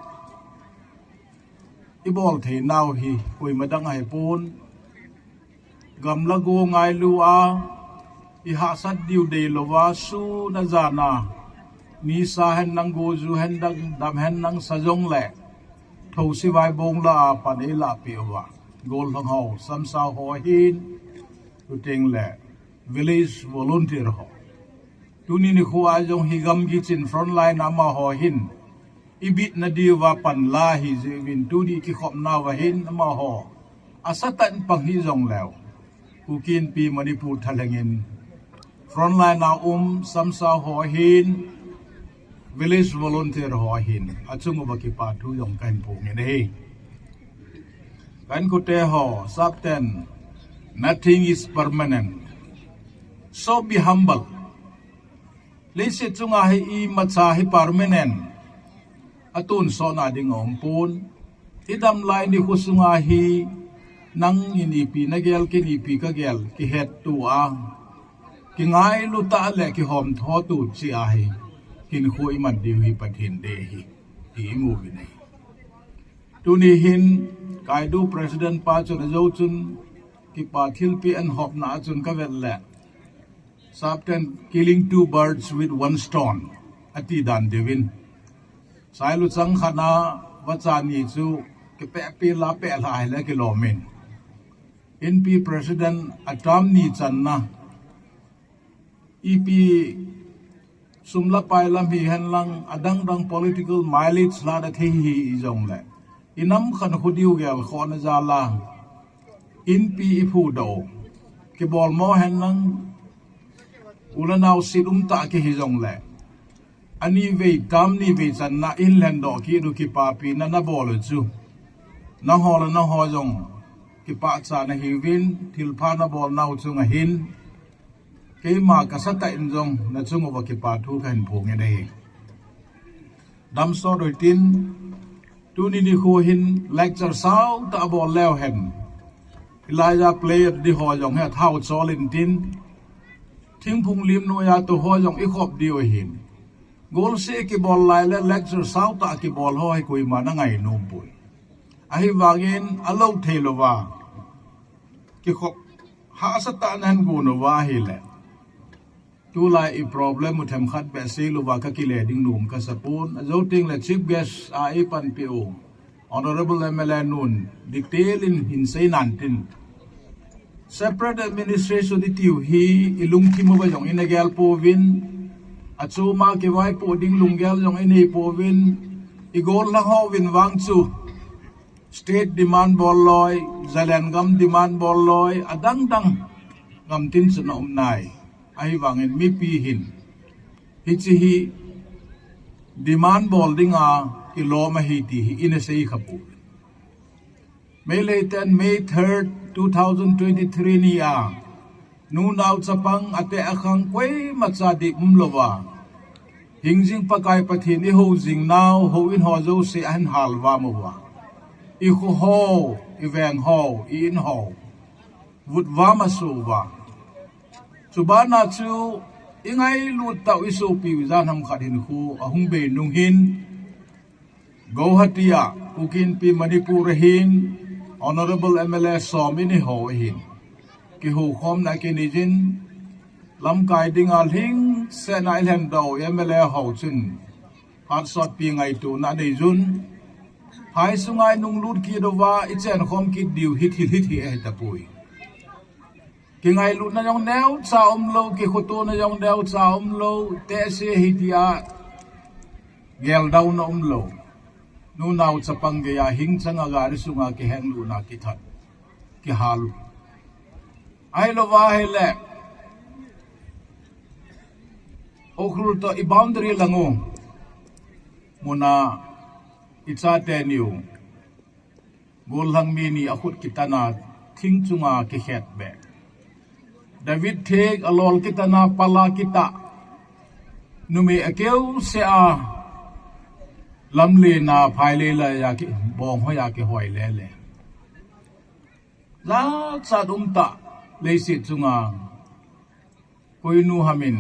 ibol thei nau hi koima dang ahipon, gamla go ngailu a, ihahsat diu deilouva sun a jan a, nisa hen lang goju hen lang dam hen lang sa jongle, thousi vaibong lah a pan eilahpeh uva, gollhang ho, samsau ho ahin, chuteng le village volunteer ho. Tuni nikho a jong hi gamgi chin frontline a amaho hin ibitna diuva pan la ahi jeh uvin tuni kikhopnauva hin amaho asatah in pang hijongleu, Kuki Inpi Manipur thalheng in frontline a um samsau ho ahin, village volunteer ho ahin, achung uva kipa thu jong kahin phongin ahi. Ka inkote ho, sapten, nothing is permanent. So be humble. Leiset chunga hi imacha hi permanent atonsotna ding aumpon. Idam lai nikho sunga hi nangin ipi nagel, ken ipi kagel kihetto a, kingailu tah le kihomthoto cheh ahi, hinkho iman diu hi Pathen dei ahi, ti imu uvin ahi. Tuni hin Kaidu President pa chun ajou chun kipa thilpeh anhopna a chun kavet le, sapten killing two birds with one stone ati dan diuvin, sailu chang khat a vacha ni chu kipehpeh la pehlhah hile kilom in, Inpi President a term ni channa ipi sum le pai lam hihen lang adang dang political mileage la da thei hijongle, inam khankho diu gelkhohna jal a Inpi iphudoh u kibolmo hen lang, u le nao set umtah kihi jongle, anivei term nivei channa ihin lhendoh kit u kipapina nabol u chu nangho le nangho jong kipahcha nahiuvin, thilpha nabolnau chunga hin keima kasatah in jong nachung uva kipa thu kahin phongin ahi. Damsot u hitin, tuni nikho hin lecture sautah bol leu hen, Elijah Player di ho jong hi athao chol intin, thingphung lim noiya tou ho jong ikhop diu ahin, golseh kibol lai le lecture sautah kibol ho hi koiman angainom poi. Ahivangin alou theilouva kikhop hahsatah nahin gon uva ahile, tulai i problem u themkhat beh seilouva kakile ding nom kasapon. Ajou tengle Chief Guest a eipanpeh u Honourable M L A nun detail in hin seinantin, separate administration itiu hi ilungthim uva jong ina gel pouvin, achoma kivaipoh ding lunggel jong inei pouvin, igollhang hovin vang chu state demand bol loi, Zalengam demand bol loi, adang dang gamtin chu na um nai. Ahivangin mipi hin hiche hi demand bol dinga kilom ahi ti hi ina sei khapoi. Meitei ten May third, two thousand twenty-three ni a nunao chapang ateh akhang koimacha dip umlouva, hingjing Pakai Pathen ihou jingnau houin ho jouse ahin halvam uva, I kho ho, i veng ho, i in ho, vut va ma su va. Chu bana chu i ngailut tau i sopi u jan ham khat hin khu a hung bei nung hin, Guwahati a, Kuki Inpi Manipur a hin, Honorable M L A som i nei ho a hin, kihokhomna kinei jin, lamkai dinga lhingsetna i lhen dau M L A ho chun, hatsotpi ngaituna nei jun, phai sunga i nung lut kit uva, i chen khom kit diu hi thil hi thei ahi tapoi. Kingailutna jong neocha um lou, kikhotona jong neocha um lou, tehse hi tia geldouna um lou. Nunau chapang geiya hing changa gari sunga kihenglutna kithat, kihal. Ahilou va ahile, Ukhrul to i boundary lang u, muna i chate niu. Gollhang mi ni a khut kitana thing chunga kikhet be. David thik a lol kitana pala kita. Numei a keu se a lamlena phai le la ya ki bong ho ya kihoi le le. Jachat um ta leiset chunga. Koinu hamin,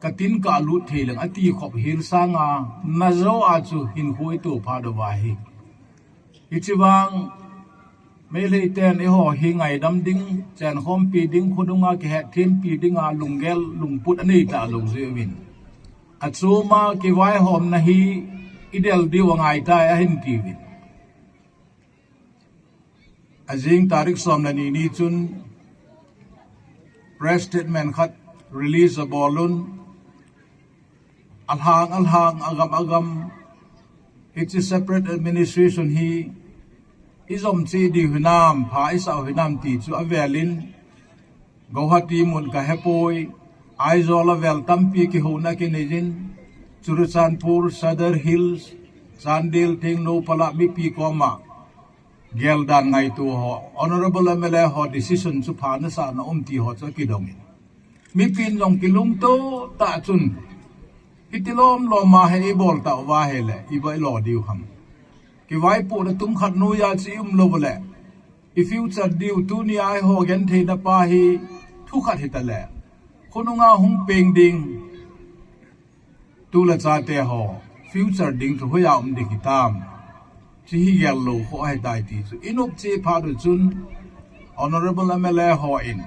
ka tin ka lut thei leng, ati khop hil sanga, na jo a chu hin hui tu pha do va hi. Hichi vang, Meitei ten eiho hi ngaidam ding, chen khompi ding, khonunga kihet thempi dinga, lunggel, lungput anei ta lou jeh uvin. Achoma kivaihomna hi, i del diu angai tai ahin tiuvin. Ajing tarik som le ni ni chun press statement khat release abol un, alhang alhang, agam agam, hichi separate administration hi i jom cheh diu hinam, pha i sah u hinam ti chu avel in, Guwahati mun ka hepoi, Aizawl a vel tampi kihouna kinei jin, Churachandpur, Sadar Hills, Chandel, Tengnoupal a mipi koma geldan ngaitu ho, Honorable M L A ho decision chu pha nasahna um ti ho chu akidong in. Mipin jong kilungto tah chun, hiti lom lom a hi i bol tauva hile, i boi lo diu ham. Kivaipohna tum khat noiya chu i um lou le, i future diu tuni a eiho gentheina pa hi thu khat hita le, khonunga hung peng ding, tu le chate ho, future ding chu hoiya um ding hitam. Chi hi gel lou kho ahi tai ti chu. I nop cheh phat u chun, Honorable M L A ho in,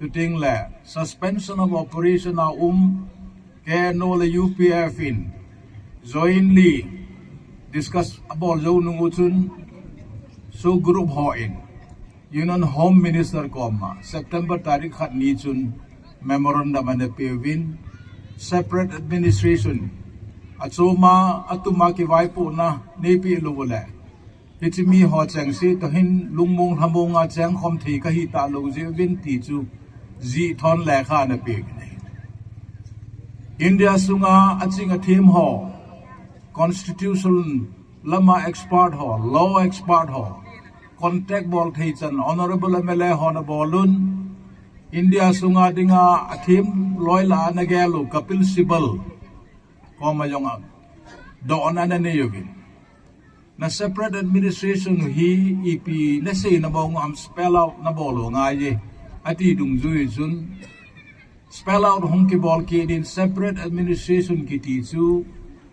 chuting le, suspension of operation a um, K N O le U P F in, jointly discuss abol jou nung u chun, SoO group ho in, Union Home Minister koma, September tarik khat ni chun memorandum ana peuvin, separate administration, achoma, atuma kivaipohna, neipe lou le. Hichi mi ho chengse toh hin lungmong lhamong a cheng khom thei kahi talou jeh uvin ti chu jih thon lekha ana peuvin ahi. India sunga aching athem ho, constitution lama expert ho, law expert ho, contact bol thei chan Honorable M L A hon abol un, India sunga dinga athem loi la ana gel u Kapil Sibal koma jong a dohna ana nei uvin. Na separate administration hi ipi nasei na bol u ham, spell out na bol u ngai e, ati dungjui chun, spell out hung kibol kit in separate administration kiti chu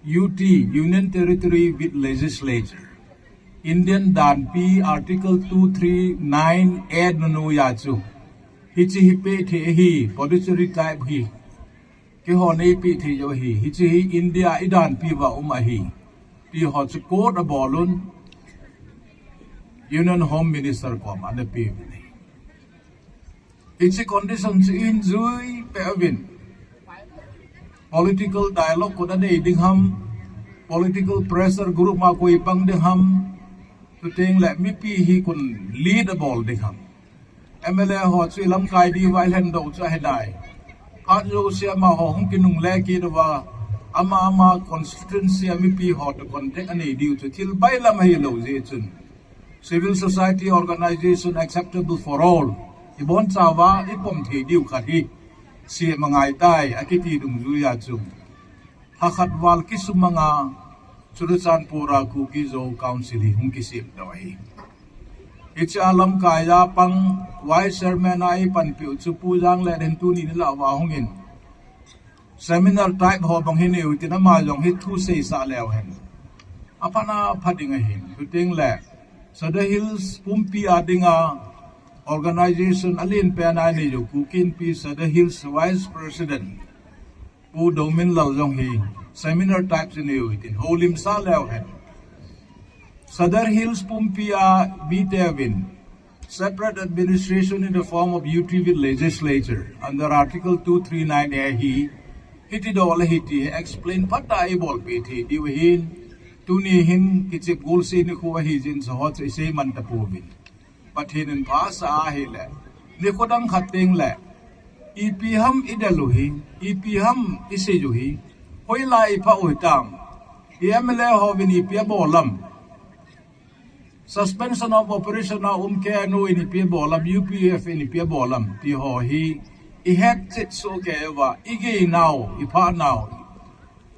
U T, Union Territory with Legislature. Indian danpi Article two three nine A noiya chu, hichi hi pe thei hi, Puducherry type hi, keiho neipe thei jou ahi, hichi hi India i danpi uva um ahi, ti ho chu quote abol un, Union Home Minister koma ana peuvin ahi. Hichi condition chu i hin jui peh uvin. Political dialogue koi in nei ding ham, political pressure group ma koi pang ding ham, chuteng le mipi hi koi in lead abol ding ham. M L A ho chu i lamkai diuva i lhen doh chu ahi nai. Phat jouse amaho hung kinungle kit uva, ama ama constituency a mipi ho toh contact anei diu chu thil bailam ahilou jeh chun, civil society organization acceptable for all, i bonchauva i pom thei diu khat hi sem angai tai, akiti dungjuiya chu, lha khat val kisumanga Churachandpur a Kuki Zo Council hi hung kisem doh ahi. Hiche a lamkai a pang Vice Chairman a eipanpiu chu Pu Jang le den tuni nilah uva hungin seminar type ho bang hi neiu tin ama jong hi thu seisah leu hen. Aphat a pha ding ahin. Chuteng le Sadar Hills pumpi a dinga organization alen pen a neiu Kuki Inpi Sadar Hills Vice President Pu Domin Lal jong hi seminar type chu neiu hitin houlimsah leu hen. Sadar Hills pumpi a miteuvin separate administration in the form of U T V legislature under Article two three nine A hi hiti doh le hiti explain phat a eibolpeh thei diu ahin, tuni hin kichep gol se nikho ahi jeh in chu ho chu isei man tapouvin. Pathen in pha asah ahile, nikho dang khat teng le, ipi ham idel u hi, ipi ham isei u hi, hoilai iphah u hitam, i M L A hovin ipi abol am, Suspension of Operation a um K N O in ipi abol am, U P F in ipi abol am, ti ho hi ihet chet soh kei uva, igei nau, iphah nau,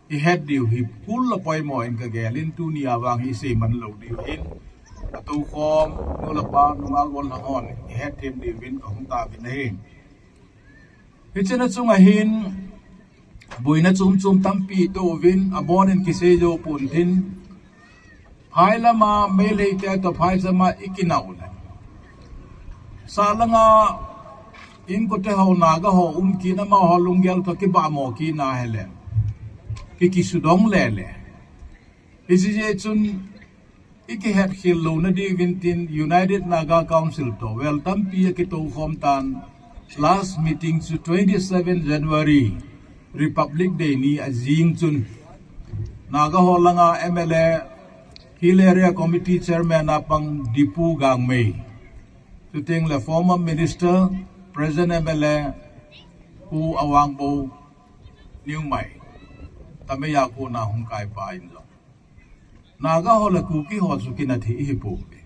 ihet diu hi kul le poimo in kagel in, tuni a vang hi isei man lou diu hin, atoukhom nu le pa, nungah gollhang hon ihet them diuvin kahung tauvin ahi. Hiche na chunga hin boina chom chom tampi itoh uvin, abon in kisei jou pontin, phai lama Meiteite toh phai chama ikinah u le, sah langa inkote ho, Naga ho um kit, amaho lunggel toh kibahmo kit na hile, ki kisudong lele. Hiche jeh chun ikihetkhel louna diuvin tin United Naga Council toh vel tampi akitoukhom tan, last meeting chu twenty seven January, Republic Day ni ajing chun, Naga ho langa M L A, Hill Area Committee Chairman a pang Dipu Gangmei, chuteng le former Minister, present M L A, Pu Awangbow Newmai, Tamei a kona hung kaipa in jong, Naga ho le Kuki ho chu kinah thei ihipouve.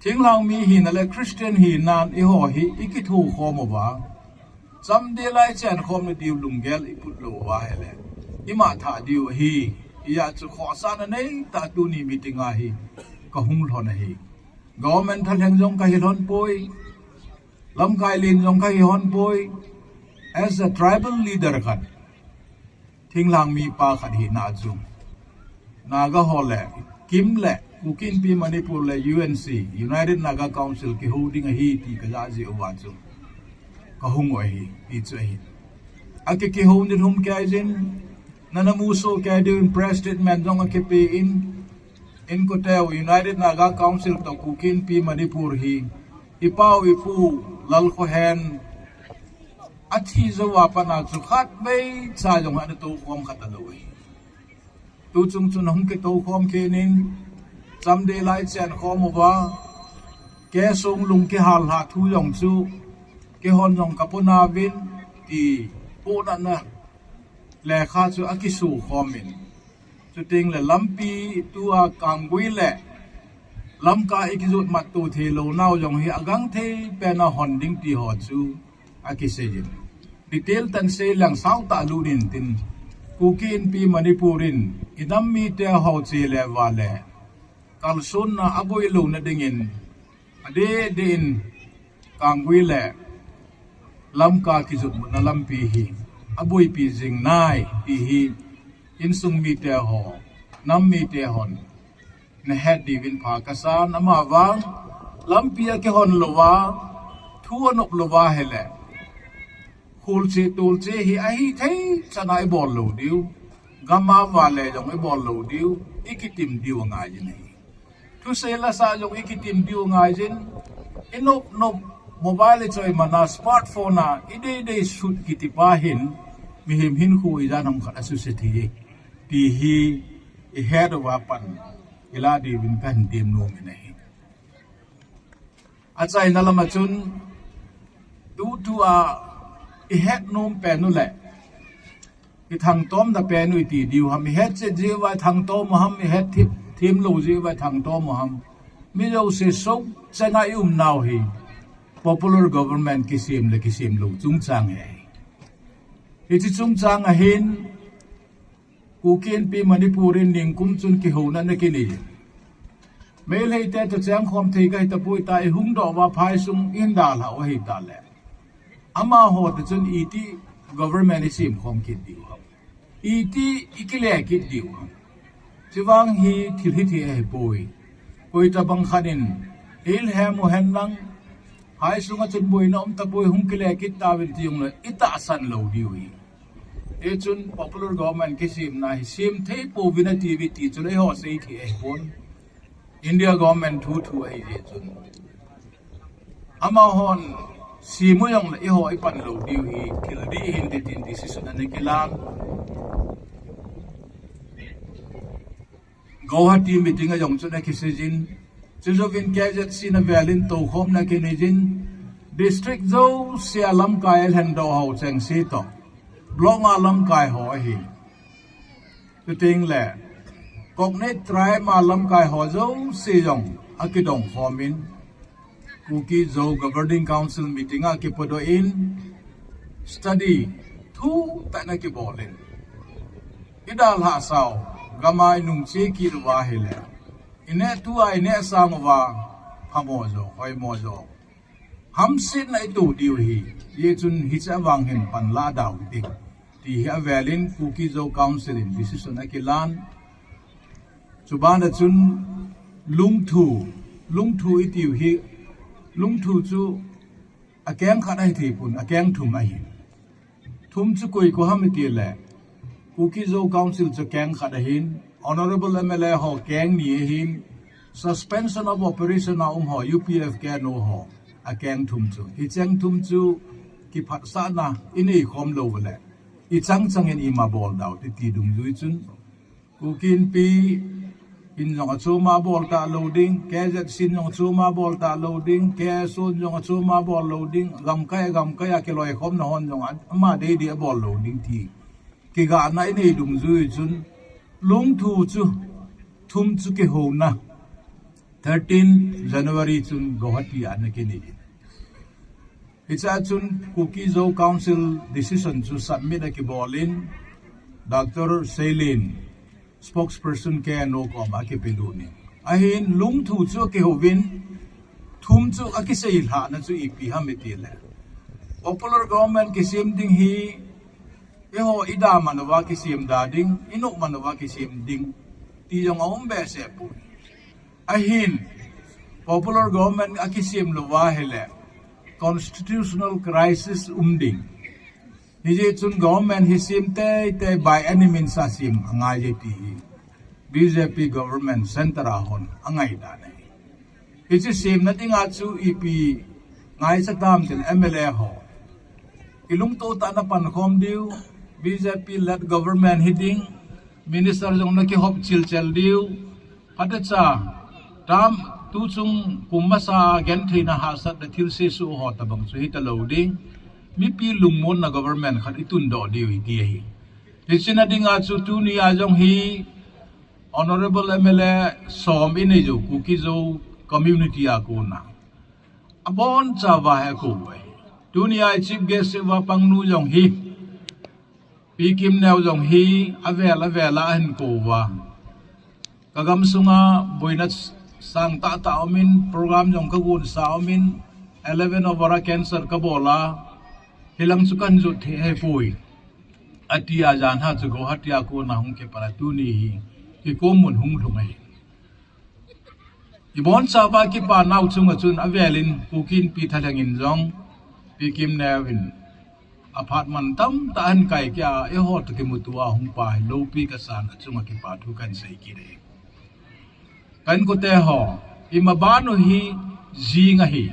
Thinglhang mi hina le Christian hinan eiho hi ikithokhom uva, chamdei lai chenkhomna diu lunggel iput lou uva ahile, imatha diu ahi. Hijeh chun khohsahna neitah tuni meeting a hi kahung lhon ahi. Government thalheng jong kahi lhon poi, lamkai len jong kahi lhon poi. As a tribal leader khat, thinglhang mipa khat hina chu, Naga ho le KIM le Kuki Inpi Manipur le U N C, United Naga Council kihou ding ahi ti kajah jeh uva chu kahung u ahi, ti chu ahi. Aki, kihou nilhum kei jin, nana musoh kei diuvin press statement jong akipe in, inkoteu United Naga Council toh Kuki Inpi Manipur hi ipau ipu Lalkhohen athi jouva pat a chu khatvei cha jong ana toukhom kha talou ahi. Tuchung chun ahung kitoukhom kit in, chamdei lai chenkhom uva, keisong lung kihallhah thu jong chu, keihon jong kapona uvin, ti pohnatna lekha chu akisukhom in, chuteng le lampi tua Kanggui le Lamka ikijot matto theilou nau jong hi agangthei pen a hon ding ti ho chu akisei in, detail tah in sei leng sautah lut intin, Kuki Inpi Manipur in inam mite ho che le vale kalsonna aboi louna dingin adeh deh in Kanggui le Lamka kijotmutna lampi hi aboipi jing nai ti hi insung mite ho, nam mite hon nahet diuvin pha kasan, amavang lampi akihon louva, thu anop louva ahile, kholche tolche hi ahithei chan a ibol lou diu, gam a vale jong ibol lou diu, ikitim diu angai jin ahi. Thusei lasah jong ikitim diu angai jin, inop nop mobile ichoi man a smartphone a idei dei sut kiti pa hin mihem hinkho ijat ham khat asuse thei e ti hi ihet uva pan ilah diuvin kahin tem nom in ahi. Achaina lama chun, tutua ihet nom pen u le ithangtomna pen u iti diu ham, ihet chet jeh uva ithangtom u ham, ihet them, themlou jeh uva ithangtom u ham, mi jouse sochenga ium nau hi popular government kisem le kisemlou chungchang ahi. Hiche chungchang ahin, Kuki Inpi Manipur in ningkum chun kihouna ana kinei. Meitei te toh chengkhom thei kahi tapoi, tua i hung doh uva phai sung i dalhah u ahi tale, amaho toh chun iti government i sem khom kit diu ham, iti i kile kit diu ham. Chuvang hi thil hithei ahipoi. Koi tabang khat in i lhem u hen lang, phai sunga chun boina um tapoi, hung kile kit tauvin ti jongle i tahsan lou diu hi. Hichun popular government kisemna hi sem thei pouvin ati uve ti chu le eiho sei thei ahipon. India government thu thu ahi jeh chun, amahon sem u jongle eiho i pan lou diu hi, thil dih hinte tin decision ana kilan. Guwahati meeting a jong chun akisei jin, chujouvin K Z C na velin toukhomna kinei jin, district jouse a lamkai a lhendoh ho chengse toh, block nga lamkai ho ahi. Chuteng le, Cognate tribe a lamkai ho jouse jong akidong khomin, Kuki Zo Governing Council meeting a kipodoh in, study thutah in akibol in, i dalhah sau, gam a i nungche kit uva ahile, i neh tua i neh sang uva, phamo jo, hoimo jo, hamsetna i to diu hi. Hichun hiche vang hin pan la dau ding, ti hi avelin Kuki Zo Council in decision akilan. Chubana chun lungthu, lungthu i tiu hi, lungthu chu akeng khat ahi thei pon, akeng thum ahi. Thum chu koi koi ham i ti le, Kuki Zo Council chu keng khat ahin, Honorable M L A ho keng ni ahin, Suspension of Operation a um ho, U P F K N O ho, akeng thum chu. Hicheng thum chu kiphatsahna i nei khom lou le, i chang chang in ima bol dau ti ti dungjui chun, Kuki Inpi in jong achom a bol talou ding, K Z C in jong achom a bol talou ding, K S O in jong achom a bol lou ding, gamkai gamkai a kiloikhomna hon jong a, ama dei dei a bol lou ding ti kigahna i nei dungjui chun, lungthu chu, thum chu kihouna, thirteen January chun Guwahati a ana kinei. Hiche a chun Kuki Zo Council decision chu submit akibol in, Doctor Seilin, spokesperson K N O koma akipelut in. Ahin lungthu chu akihouvin, thum chu akiseilhahna chu ipi ham i ti le, popular government kisem ding hi, eiho i da man uva kisem da ding, i noh man uva kisem ding, ti jong aum behseh poi. Ahin, popular government akisem lou uva ahile, constitutional crisis um ding. Hijeh chun government hi sem teitei by any means a sem angai e ti hi B J P government centre a hon angai dan ahi. Hiche semna dinga chu ipi ngaicha tam tin M L A ho, kilungto tah in na pankhom diu, B J P led government hi ding, minister jong na kihop chilchel diu, phatecha, tam, tuchung kum masa gentheina hahsatna thilse suh ho tabang chu hita lou ding, mipi lungmonna government khat i tundoh diu hi ti ahi. Hiche na dinga chu tunia jong hi Honorable M L A som i nei u Kuki Zo community a kona, abonchauva hi akou uve. Tunia i chief guest uva pangnu jong hi, Pi Kimneo jong hi avel avel a ahin kou uva. Ka gamsunga boina sangtah tah aumin, program jong ka gonsa aumin, eleven over a cancer ka bol a, hilang chu kahin jot thei ahipoi, ati a, jan a chu Guwahati a kona hung kipat a tuni hi, hi kom mun hung lhung ahi. Ibonchauva kipa nau chunga chun avelin Kuki Inpi thalheng in jong, Pi Kimneo in aphat man tamtah ahin kai kit a, eiho toh kimuto a hung pa hi loupi kasan a chunga kipa thu kahin sei kit e. Ka inkote ho, imaban u hi jing ahi.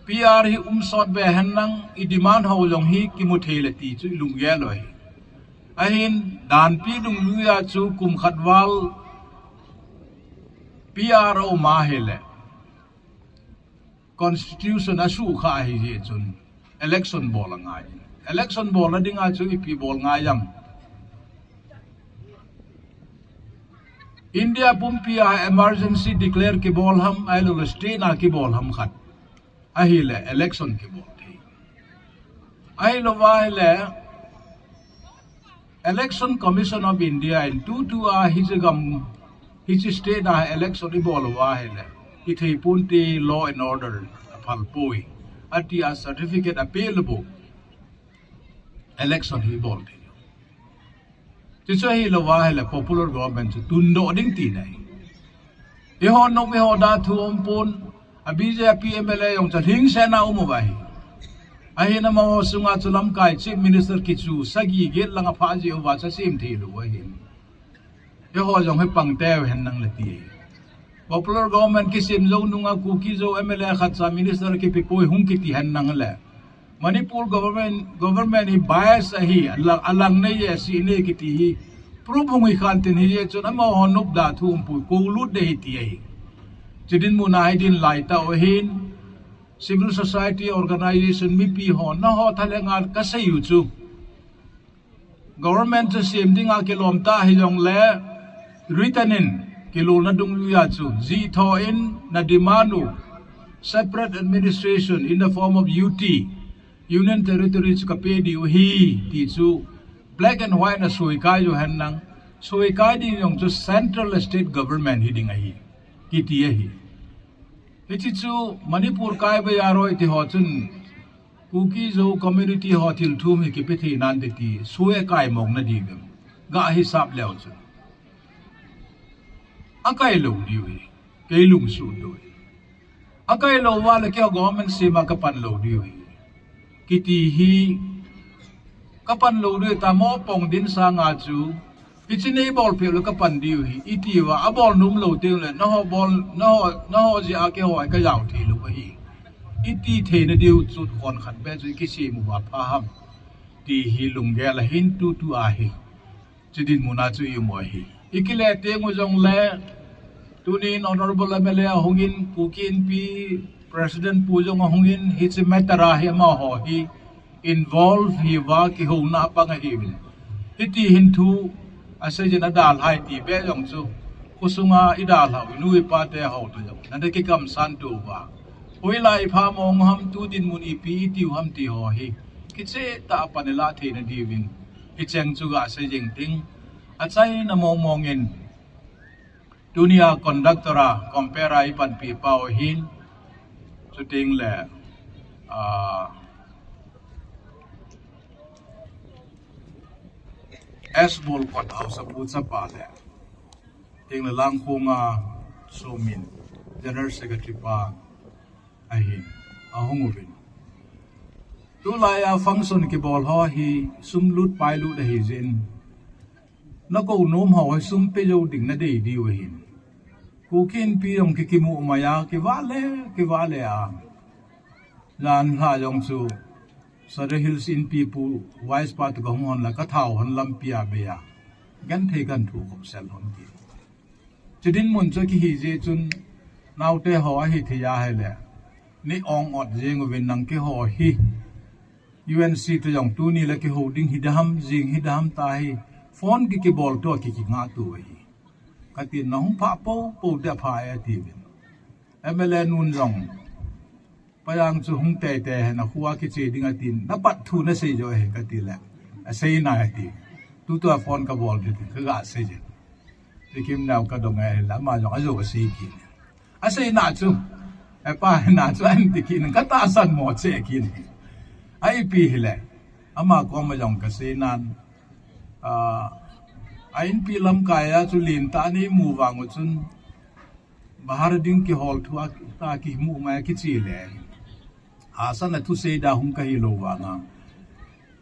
P R hi um sot ve hen lang, i demand ho jong hi kimu thei le ti chu i lunggel u ahi. Ahin, danpi dungjuia chu kum khat val P R a um ahile, constitution a sukha ahi jeh chun, election bol angai. Election bolna dinga chu ipi bol ngai ham? India pumpia emergency declare kibol ham, ahilouleh state a kibol ham khat. Ahile election kibol thei. Ahilouva ahile Election Commission of India in tutua hiche gam, hiche state a election ibol uva ahile, ithei ponte, law and order aphal poi, atia certificate apeh le bou election hi ibol thei. Chuche chu ahilouva ahile popular government chu tundoh ding tina ahi. Eiho nop eiho da thu umpon, a BJP MLA jong chu lhingsetna um uva ahi. Ahin amaho sunga chu lamkai Chief Minister kichu sagi get lang aphah jeh uva chu asem thei lou ahin. Eiho jong hi pang teu hen nang le ti. Popular government kisem jou nunga Kuki Zo MLA khatcha minister kipe poi hung kiti hen nang le. Manipur government, government hi bias ahi, alang, alang nei e, asih nei kiti hi proof hung hi khan tin hijeh chun amaho nop da thu umpoi, koulut ding ahi ti ahi. Chudin muna hi din lai tau ahin, civil society organization mipi ho, naho thalhenga kasei u chu government chu sem dinga kilom ta hijongle, written in kilolna dungjuia chu jih tho in na demand u separate administration in the form of UT, Union Territory chu kapeh diu ahi ti chu black and white na soikai u hen nang, soikai ding jong chu central state government hi ding ahi, kiti ahi. Hiche chu Manipur kai baiya roi ti ho chun Kuki Zo community ho thil thum hi kipe thei nante ti, soi akai mong na diuvem. Ga hisap leu chun akai lou diu ahi, kei lungsuh diu ahi. Akai lou uva le keiho government sema kapan lou diu ahi, kiti hi kapan lou diu ahi, tamo pong din sanga chu, hiche nei bol peh le kapan diu ahi, iti uva, abol nom lou teng le, naho bol, naho, naho jeh a keiho hi kajao thei lou ahi, iti theina diu chu khon khat beh chu ikisem uva pha ham, ti hi lunggel ahin tutua hi. Chudin muna chu imu ahi. Ikile teng u jongle, tunin Honorable MLA ahungin, Kuki Inpi President pu jong ahungin, hiche matter a hi amaho hi involve hiuva kihouna apang ahiuvin. Hiti hin thu asei jin adalhah ti beh jong chu, khosunga idalhah u, inu ipa te ho toh jong nada kikamsan tou uva, hoilai ipha mong ham, tu dinmun ipi itiu ham ti ho hi kicheh tah a pan ilah theina diuvin, hicheng chu gasei jing ting. Achaina mong mongin, tunia conductor a compare a ipanpi pau ahin, chuteng le, ah, S Bolkot Haosapu chapa le, tengle Langkhonga Somin, General Secretary pa ahin, ahung uvin. Tulai a function kibol ho hi sum lut pai lut ahijeh in, nakou nom ho hi sum pe jou ding nadei diu ahin. Kuki Inpi jong kikimu mai a, kivah le, kivah le a. Jan lha jong chu Sadar Hills Inpi pu Vice pa toh kahung hon la, kathao hon lampi a bei a, genthei kan thu khop sel hon ti. Chudin mun chu kihi jeh chun, naote ho ahithei ahile, nei ong ot jeng uvin nang, keiho hi U N C toh jong tuni le kihou ding hidam, jing hidam tahi, phone ki kibol toh ki kingah tou ahi. Katin, nahung phah poupou deh pha e, atiuvin. MLA nun jong, Pajang chu hung teitei hen, akhoa kiche ding atin, napat thu nasei jo ahi, kati le, asei nai ati. Tutua phone kabol ding tin kagasei jin. Pi Kimneo kadong ahile, ama jong ajou asei kit in. Aseina chu, epa hina chu anti kit in, katahsan mo che kit in. A ipi hile, ama koma jong kaseinan, ah, a inpi lamkai a chu lentah a neimu vang u chun, Bahar ding kihol thu a, ta kimu mai a kiche le, hahsatna thusei da hung kahilou vanga,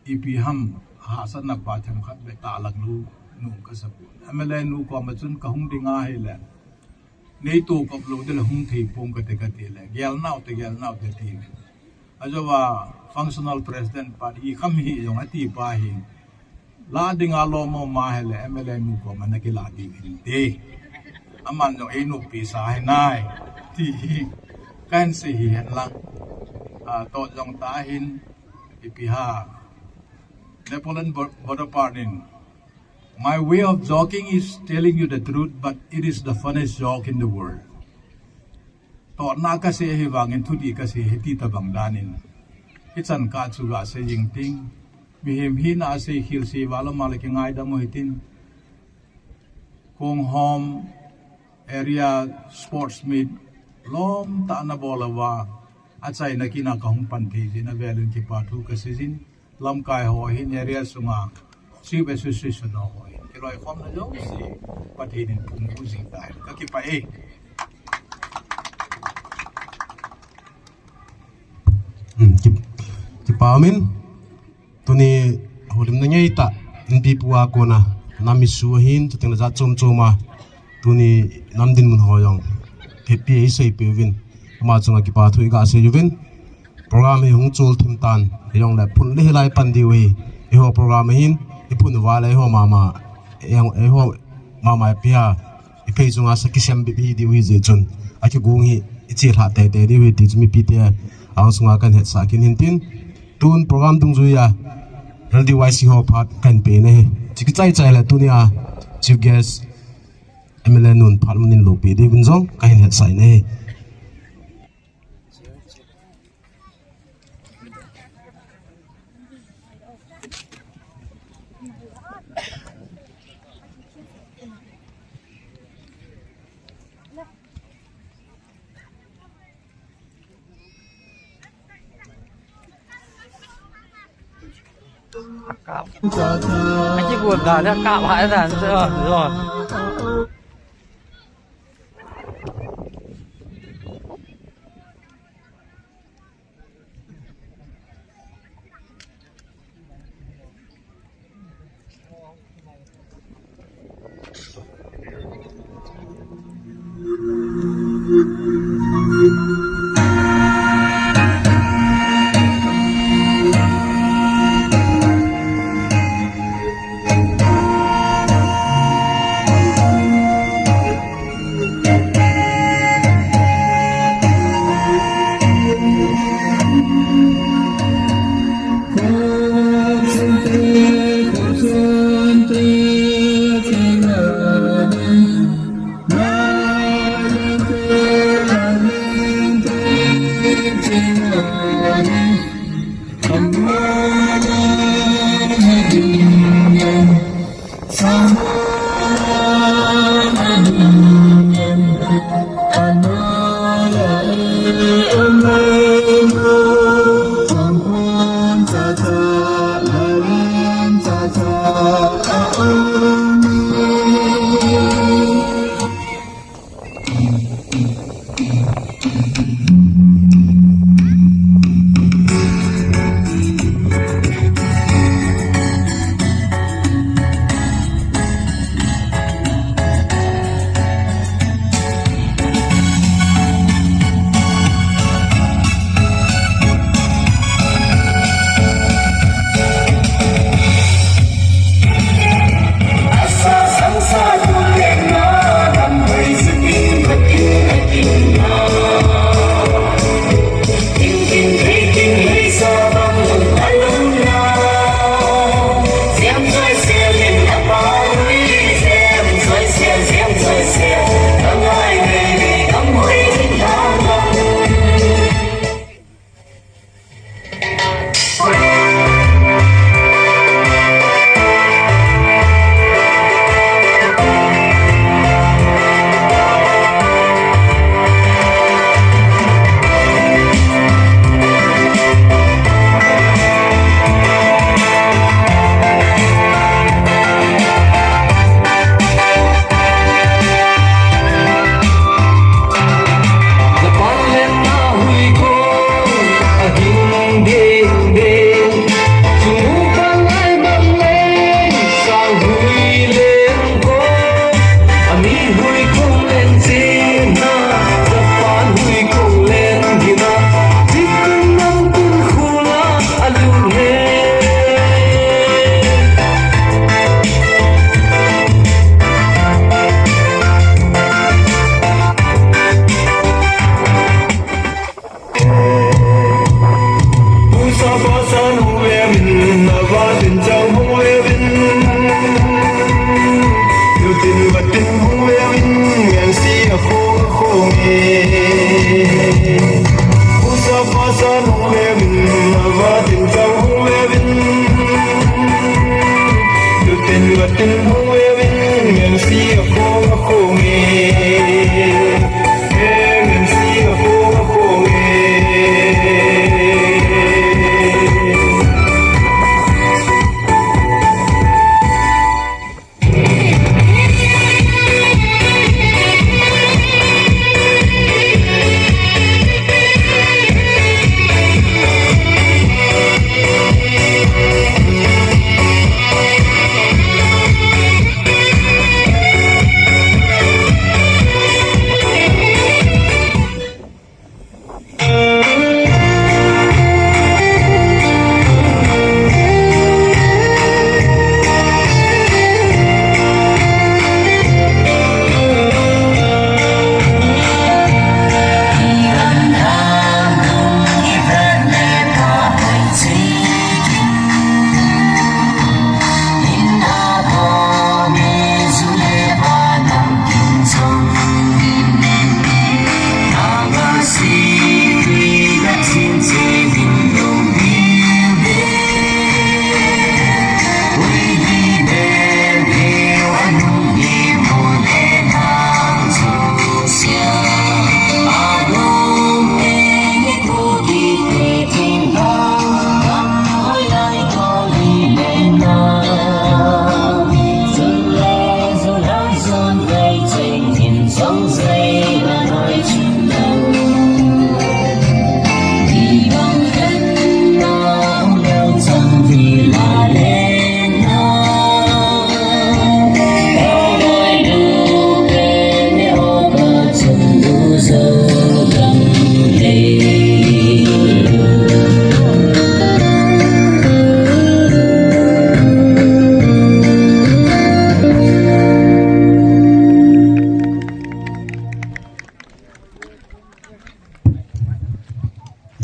ipi ham, hahsatna pa themkhat beh talang lou nom kasapon. MLA nu koma chun kahung ding ahile, neitoh kop lou ding le hung thei pong kate, kati le, gel naute, gel naute ti. Ajouva functional president pa hi kham hi jong ati pa hi, lah dinga lom um ahile MLA nu koma nakilah diu hinte. Aman jong einoppi sa hinai, ti hi kahin sei hi henlang. Ah, tot jong tahin, ipi ham, Napoleon Bo-, Bonaparte in, My way of joking is telling you the truth, but it is the funniest joke in the world. Totna kasei ahivangin thudih kasei ahi ti tabang danin, hichan kah chu gasei jing ting. Mihem hina asei khel sei val a male kingaidam u hitin. Konghom Area Sports Meet lom tah na bol uva, achaina kin a kahung pan thei jeh in avel in kipa thu kasei jin, lamkai ho hin area sunga Chief Association ho hin kiloikhomna jouse Pathen in pung u jing tai. Kakipah e. Hmm, ki, kipa umin. Tuni houlimna ngeitah inpipu a kona nam issue ahin, chuteng le jat chom chom a tuni nam dinmun ho jong hepi eisei peh uvin, ama chunga kipa thu iga sei uvin. Program hi hung chol thim tan, hijongle phun le hilai pan diu hi eiho program ahin, iphun uva le eiho mama, eiho, eiho mama ipi a iphei chunga sa kisem bep hi diu hi jeh chun, akigong hi ichelhah teitei diu hi ti chu mipite angsunga kahin hetsah kit in tin, tun program dungjuia L D Y C ho phat kahin pe in ahi. Chu kichai chai le tunia Chief Guest M L A nun phat mun in loupi diuvin jong kahin hetsah in ahi. Kap. Aki gol da, da kap hai da, da, da.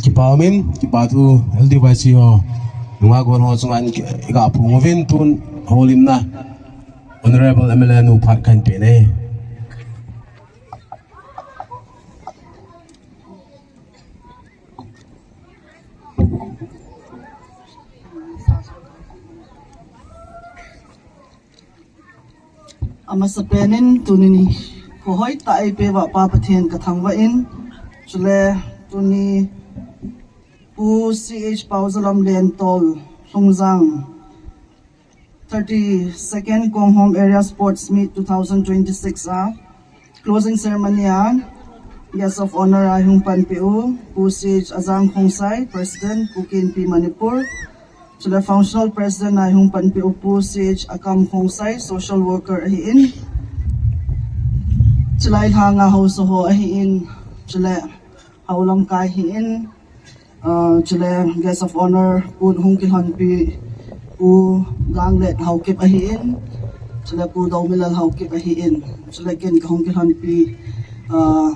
Kipa umin, kipa thu L D Y C ho, nunga gon ho chunga in ki-, iga phung uvin tun holimna Honorable M L A nu phat kahin pe e. Amasapen in tuni nikho hoitah eipeuva Pa Pathen kathangvah in, chule tuni Pu C H Paojalam Lentol Lhungjang thirty-second Konghom Area Sports Meet two thousand twenty-six a closing ceremony a guest of honour a eihung panpi u Pu C H Ajang Khongsai, President, Kuki Inpi Manipur, chule functional president a eihung panpi u Pu C H Akam Khongsai, social worker ahin, chule lhanga haosa ho ahin, chule hao lamkai ahin, ah, chule guest of honour Pu hung kilhonpi Pu Ganglet Haokip ahin, chule Pu Domilal Haokip ahin, chule ken kahung kilhonpi, ah,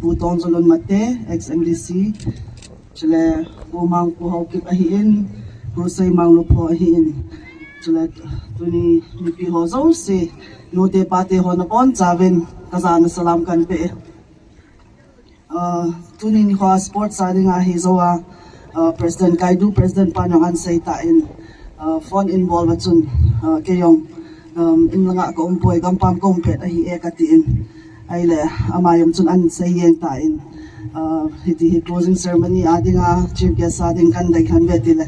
Pu Tongjalun Mate, ex M D C, chule Pu Mangpu Haokip ahin, Pu Seimang Lupho ahin, chule tuni mipi ho jouse, nute pate ho nabonchauvin kajana salam kahin pe e. Ah, tuni nikho sports a dinga hi jouva, ah, President Kaidu, President pan jong ahin seitan, ah, phone in bol uva chun, ah, kei jong, um, in langa ka umpoi, gampam ka um pet ahi e katin. Ahile, ama jong chun ahin sei jeng tan, ah, hiti hi closing ceremony a dinga chief guest a ding kahin dei khen uve tile,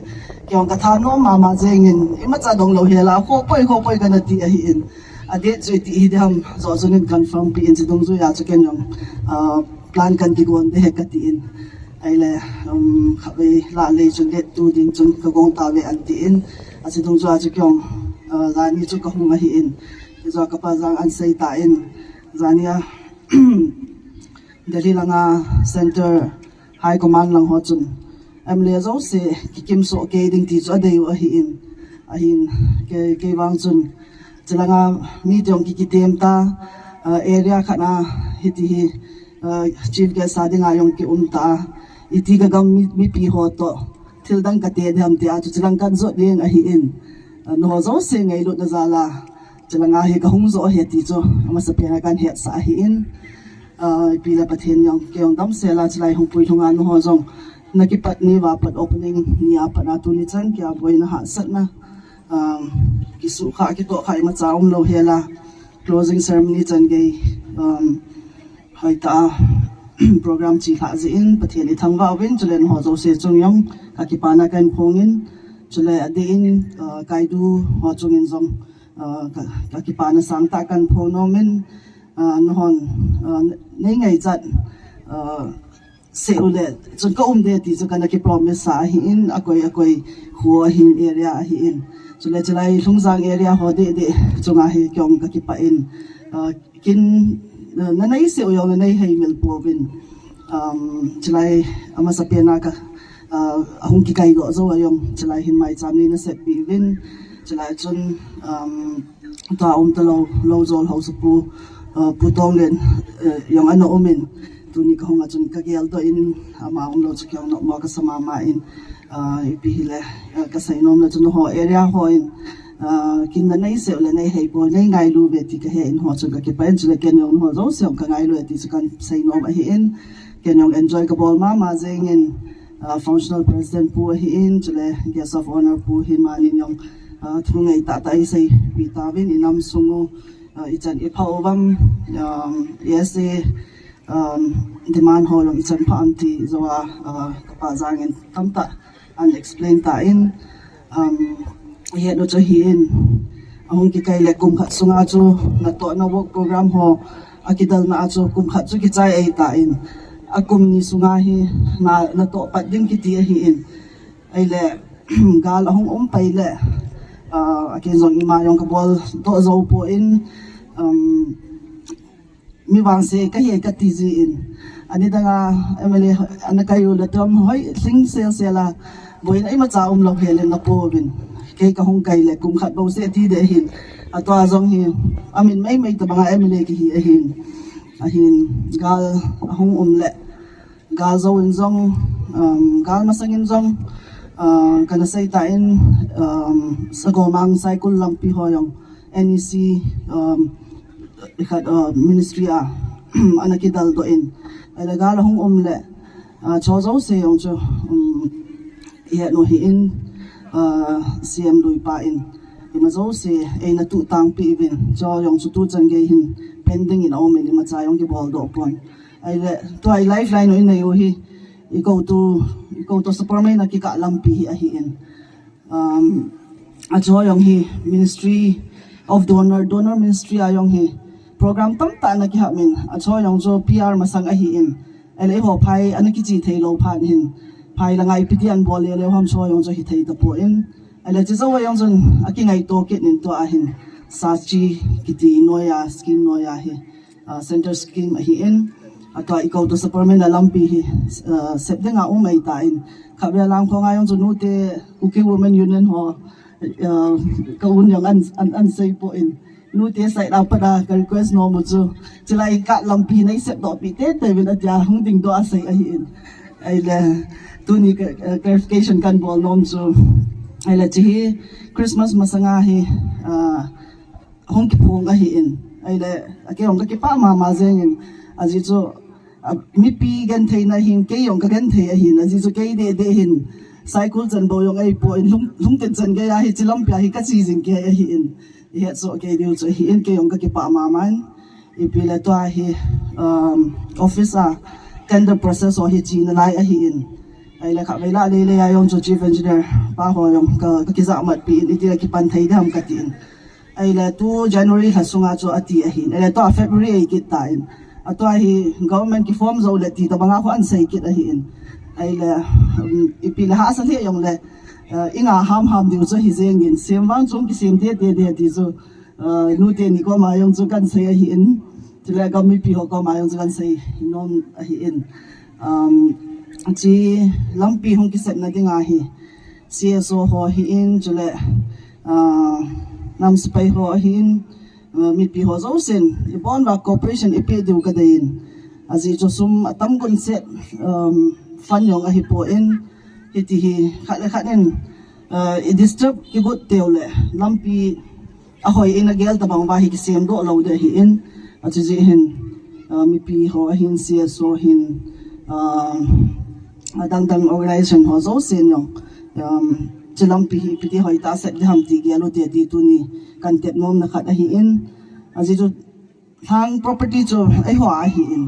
kei jong kathanom mama jengin, imacha donglou hela, khopoi, khopoi kana ti ahin. Adate chu iti hi diham, joh chun in confirm pi in, chidungjuia chu ken jong, ah, plan kahin kigon ding ahi katin. Ahile, um, khatvei lah lei chun date two ding chun kagong tauve ahin tin. Achidungjuia chu kei jong, ah, jani chu kahung ahin. Hijeh a kapa jong ahin seitan. Jania, Delhi langa Centre High Command lang ho chun M L A jouse kikimsoh kei ding ti chu adei u ahin. Ahin kei, kei vang chun chulanga mi jong ki, kitem ta, ah, area khat a hiti hi, ah, chief guest a dinga jong kium ta. Iti kagam mi, mipi ho toh thildang kate diham tia chu chulang kahin jot ding ahin. Ah, nangho jouse ngailutna jal a chulanga hi kahung jo ahi ti chu amasapen a kahin hetsah ahin. Ah, ipi le Pathen jong kei jong damsel a chulai hung puilhunga nangho jong nakipat ni uva pat opening ni a pat a tuni chan kia boina hahsatna, um, Kisukha, kitohkha imacha umlou hela, closing ceremony chan gei, um, hoitah a program chilhah jeh in Pathen ithangvah uvin, chule nangho jouse chung jong kakipana kahin phongin, chule adeh in, uh, Kaidu ho chungin jong, uh, ka, kakipana sangtah kahin phong nomin, uh, nahon, uh, neingaichat, uh, seh uleh, chun kaum ding ti chu kana kipromise sa ahin, akoi, akoi kho ahin, area ahin. Chule chulai Lhungjang area ho deh deh chunga hi keiin kakipah in, uh, kin, uh, nanei seh u jong nanei hei mil pouvin. Um, chulai amasapen a ka, uh, ahung kikaidoh jou a jong, chulai hin maicham nei naseppi uvin. Chulai chun, um, tua umtalou, Loujol Haosapu, uh, Pu Tonglen, uh, jong ana umin. Tuni kahung a chun kageldoh in, ama umlou chu keiin nopmo kasa mama in, uh, ipi hile, uh, kaseinom na chun ho area hon, uh, kin nanei seh uleh nei hei poi, nei ngailu uve ti kahen, ho chun kakipah in, chule ken jong nangho jouse jong kangailu e ti chu kahin seinom ahin, ken jong enjoy kabol mama jengin, uh, functional president pu ahin, chule guest of honour pu hin amanin jong, uh, thu ngai tahtah eiseipi tauvin, inam sung u, uh, ichan iphah uvam, um, S A, um, demand ho jong ichan phah am ti jou a, uh, kapa jangin tamtah ahin explain tan, um, ihet u chu ahin, ahung kikai le kum khat sunga chu natohna work program ho akidalna a chu kum khat chu kichai ahitan, akum ni sunga hi na, natoh pat ding kiti ahin, ahile, gal ahung um pai le, uh, aken jong ima jong kabol doh jou poi, um, mi vangse kahi kati jin. Ani danga M L A ana kai u le tua hoi lhing sel sel a, boina imacha umlou hel in napouvin. Kei kahung kai le kum khat bouseh ti ding ahin. Atua jong hi, amin meimei tabanga M L A kihi ahin. Ahin, gal ahung um le, gal jouvin jong, um, gal masangin jong, uh, kana seitan, um, Sagolmang Saikul lampi ho jong N E C, um, khat, uh, ministry a, ana kidaldoh in. Ahile gal ahung um le, uh, cho jouse jong chu, um, ihet u ahin, uh, C M Lui pa in, ima jouse eina tuhtangpi uvin, cho jong chu tuchan gei hin pending in aumin, imacha jong kiboldoh pon. Ahile, tua i lifeline u inei u hi, i koutu, i koutu Superman a kikah lampi hi ahin. Um, achu jong hi Ministry of Donor, Donor Ministry a jong hi program tamtah ana kihap in, achu jong chu P R masang ahin. Ahile eiho phai ana kiche theilou phat hin, phai langa ipi ti ana bol le le ham chu jong chu hithei tapon. Ahile chu jou a jong chun akingaito kit in tua ahin. Sachi kiti noiya, scheme noiya hi. Uh, center scheme ahin, atua i koutu Superman a lampi hi, uh, sep dinga um ahitan. Khatvei lang khonga jong chu nute Kuki Women Union ho, uh, ka un jong an, an, ana sei pon. Nute side a pat a ka request nom u chu, chulai kah lampi nei sepdohpi teitei uvin atia hung dingdoh a sei ahin. Ahile, tuni ka, uh, clarification kahin bol nom chu. Ahile, chu hi Christmas masanga hi, uh, hung kiphong ahin. Ahile, akei jong kakipah mama jengin. Ajeh chu, a, mipi gentheina hin, kei jong kagenthei ahin. Ajeh chu kei deh deh hin, Saikul chan bou jong ahipon, lhung, lhungten chan gei a hiche lampi a hi kache jing kei ahin. Ihet soh kei diu chu ahin, kei jong kakipah mama in. Ipi le tua hi, um, office a tender process ho hi chena lai ahin. Ahile khatvei lah lele a jong chu Chief Engineer pa ho jong ka, kakijahmatpi in, iti le kipan thei ding ham katin. Ahile tu January lha sunga chu ati ahin. Ahile tua February ahi kit tan. Atua hi government kiform jou le ti tabanga khu ana sei kit ahin. Ahile, um, ipi le hahsa lheh jong le, uh, inga ham ham diu chu ahi jengin. Sem vang chu kisem teitei ding ti chu, uh, nute ni koma jong chu kahin sei ahin. Chule gam mipi ho koma jong chu kahin sei nom ahin. Um, chu lampi hung kisepna dinga hi C S O ho ahin, chule, uh, nam sepai ho ahin, uh, mipi ho jousen, ibon uva cooperation ipeh diu kadeiyin. Ajeh chu sum atam gon set, um, fund jong ahipon, hiti hi khat le khat in, uh, i disturb kigot teu le, lampi ahoi in agel tabang uva hi kisemdoh lou ding ahin, achu jeh hin, uh, mipi ho ahin, C S O hin, uh, adang dang organization ho jousen jong, um, Chulampi hi ipi ti hoitah set ding ham ti gel u te ti tuni kan tep nomna khat ahin. Ajeh chu lhang property chu eiho ahin.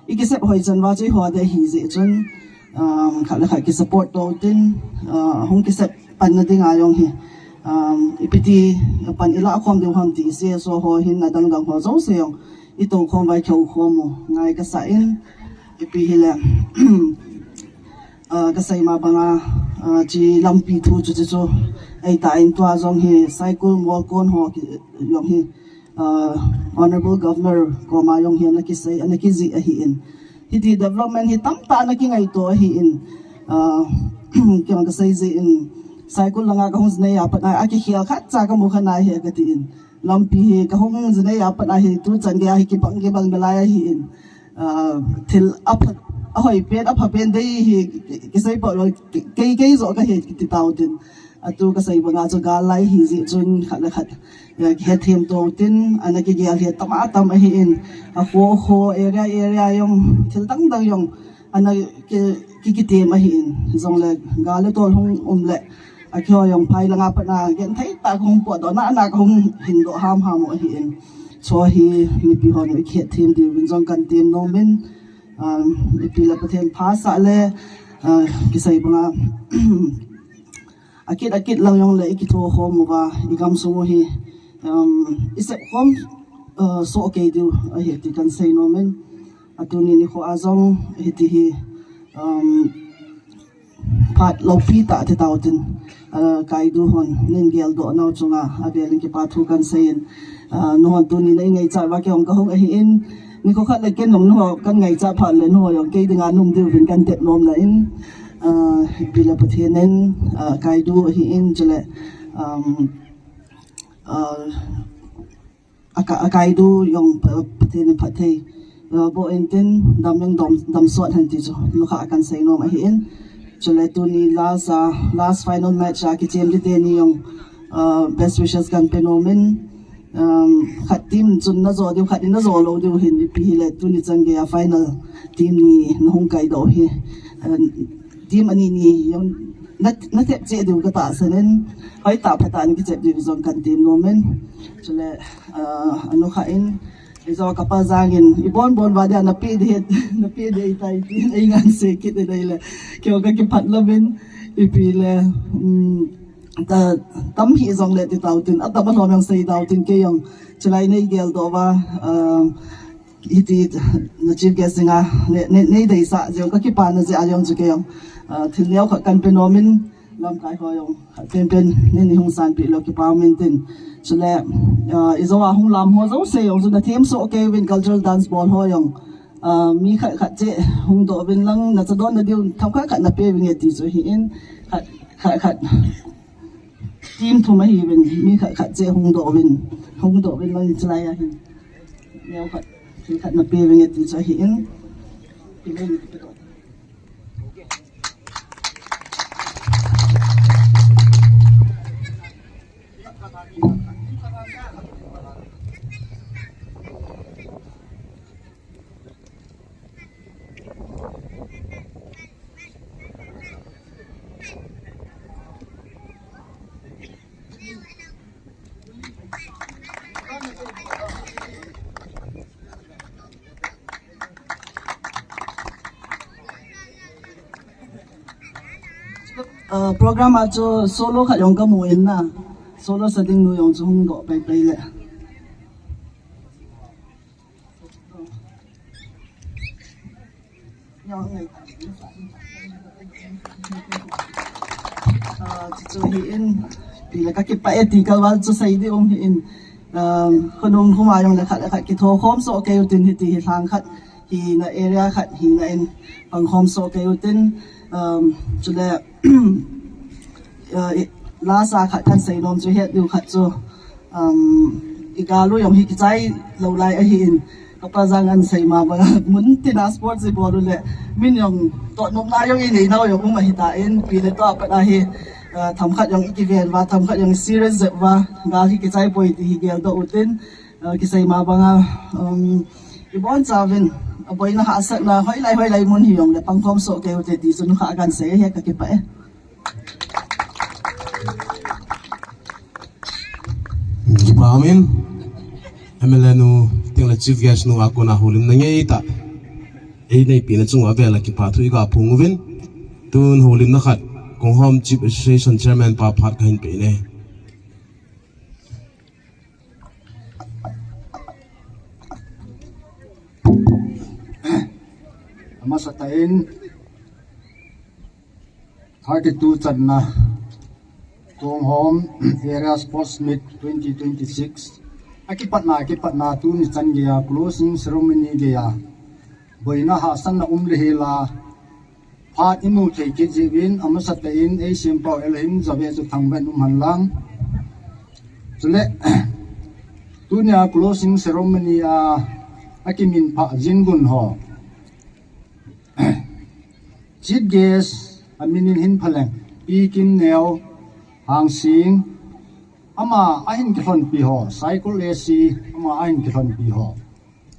I kisep hoi chan uva chu eiho ding ahi jeh chun, um, khat le khat kisupport to utin, uh, hung kisep panna dinga jong hi, um, ipi ti pan ilah khom diu ham ti C S O ho hin adang dang ho jouse jong i tou khom uva i kihou khom u ngai kasa in, ipi hile, uh, kasei ma banga, uh, chulampi thu chu chu chu eita in tua jong hi Saikul Molkon ho ki, jong hi, uh, Honourable Governor koma jong hi ana kisei, ana kijih ahin. Hiti development hi tamtah ana kingaito ahin. Uh, kei jong kasei jin, Saikul langa kahung jinei a pat a, akikhel khatcha kamu kha nai e katin. Lampi hi kahung jinei a pat a hi tuchan gei a hi kibang kibang belai ahin. Ah, thil apha, ahoi pen, apha pen dei hi ki, ki, kisei polo, ki, kei, kei joh kahi kiti tautin. Atu kasei banga chu gal lai hi jeh chun khat le khat, eh, kihethem to utin, ana kigel hi tam a tam ahin. Akho, kho, area, area jong, thil dang dang jong, ana ki, ki, kitem ahin. Jongle gal le tol hung um le, akho jong phai langa pat a, genthei tah kahung potdoh na, ana kahung hindoh ham ham u ahin. Chu hi mipi hon i kihethem diuvin jong kan tem nomin, um, ipi le Pathen phasah le, uh, kisei banga, akit akit lang jongle i kitho khom uva, i gamsung u hi, um, i sep khom, uh, soh kei diu ahi ti kan sei nomin. Atuni nikho a jong hiti hi, um, phat loupi tah ti tautin, uh, Kaidu hon nin geldoh nau chunga avel in kipa thu kan sei in, uh, nuhon tuni na i ngaichat uva kei jong kahung ahin, nikho khat le ken jong nuho kan ngaichat phat le nuho jong kei dinga na um diuvin kan tep nomna in, uh, ipi le Pathen in, uh, Kaidu ahin chule, um, uh, aka, a Kaidu jong Pa, Pathen in phatthei, uh, boh intin dam jong dam, dam sot hen ti chu nukha kan sei nom ahin. Chule tuni last, uh, last final match a kichem ding teni jong, uh, best wishes kan pe nomin, um, khat team chun na jo diu, khat in na jo lou diu hin ipi hile tuni chan gei a final team ni na hung kaidoh hi, uh, team ani ni jong na, na thep cheh diu katahsan in, hoitah phatah in kichep diu jong kan tem nomin. Chule, uh, anukha in, ijo kapa jangin, ibon bon uva dia na pe ding, na pe ding tai tin, ei ngan se kit in ahile. Kei jong kakipah lomin, ipi le, um, ta, tam hi jongle ti tautin, atam alhom jong sei tautin, kei jong, chulai nei geldoh uva, um, hiti, na chief guest dinga, ne, ne, nei deisah jeh u kakipana jeh a jong chu kei jong, ah, thil neo khat kan pe nomin, lamkai ho jong, khat pen pen, nei, nei hung sanpeh lou kipa um intin. Chule, ah, ijo a hung lam ho jouse jong chu na them soh kei uvin cultural dance bol ho jong, ah, mi khat khat cheh hung doh uvin lang, na chadon na diu, themkhat khat na pe uvin nge ti chu ahin, khat, khat, khat. Team thum ahiuvin, mi khat khat cheh hung doh uvin, hung doh uvin lang chulai ahin. Neo khat, thil khat na pe uvin nge ti chu ahin. Uh, program a chu solo khat jong kamu in na. Solo sa ding nu jong chu hung doh pai pai le. Ah, chu chu ahin, ipi le kakipah e ti kalval chu sei ding um ahin. Ah, khonung khoma jongle khat le khat kitho khom soh kei utin hiti hi lhang khat hina area khat hina in pang khom soh kei utin, um, chule uh, i, last a khat kan sei nom chu het diu khat chu, um, i gal u jong hi kichai lou lai ahin, kapa jang an sei ma banga mun tina sports i bol u le min jong toh nopna jong i nei nau jong um ahi tan, ipi le tua pat a hi, uh, themkhat jong i kiven uva, themkhat jong i serious jep uva, gal hi kichai poi ti hi geldoh utin, uh, kisei ma banga, um, i bonchauvin, a boina hahsatna hoilai hoilai mun hi jongle pang khom soh kei ute ti chu nukha kan sei ahi, kakipah e. Amin. M L A nu, tingle chief guest nu a kona houlimna ngeitah ei neipehna chunga vela kipathu iga phong uvin. Tun houlimna khat, Konghom Chief Association Chairman pa phat kahin peh e. Amasatah in, thirty-two channa Konghom Area Sports Meet twenty twenty-six. Akipatna, akipatna tuni chan geiya closing ceremony geiya boina hahsatna um le hela phat imu thei kit jeh uvin amasatah in eisempau Elohim Jahve chu thangvah in umhen lang. Chule tunia closing ceremony a akiminphah jingun ho. Chief guest amin in hin phaleng, Pi Kimneo Hangsing, ama ahin kilhonpi ho, Saikul A C, ama ahin kilhonpi ho.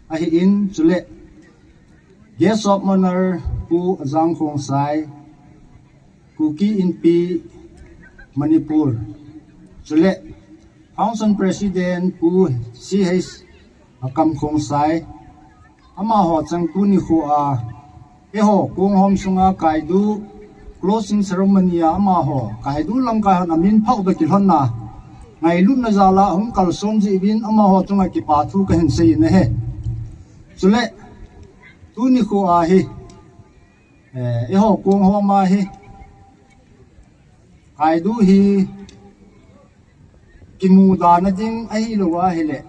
Ahin, chule, Guest of Honor, Pu Ajang Khongsai, Kuki Inpi, Manipur. Chule, Function President, Pu C H Akam Khongsai, amaho chang tuni khoa, eiho, Konghom sunga Kaidu closing ceremony a amaho, Kaidu lamkai hon amin phah uva kilhonna, ngailutna jala hung kalson jeh uvin amaho chunga kipathu kahin sei in ahi. Chule, tuni khoa hi, eh, eiho Konghom a hi, Kaidu hi, kimudana ding ahilou ahile,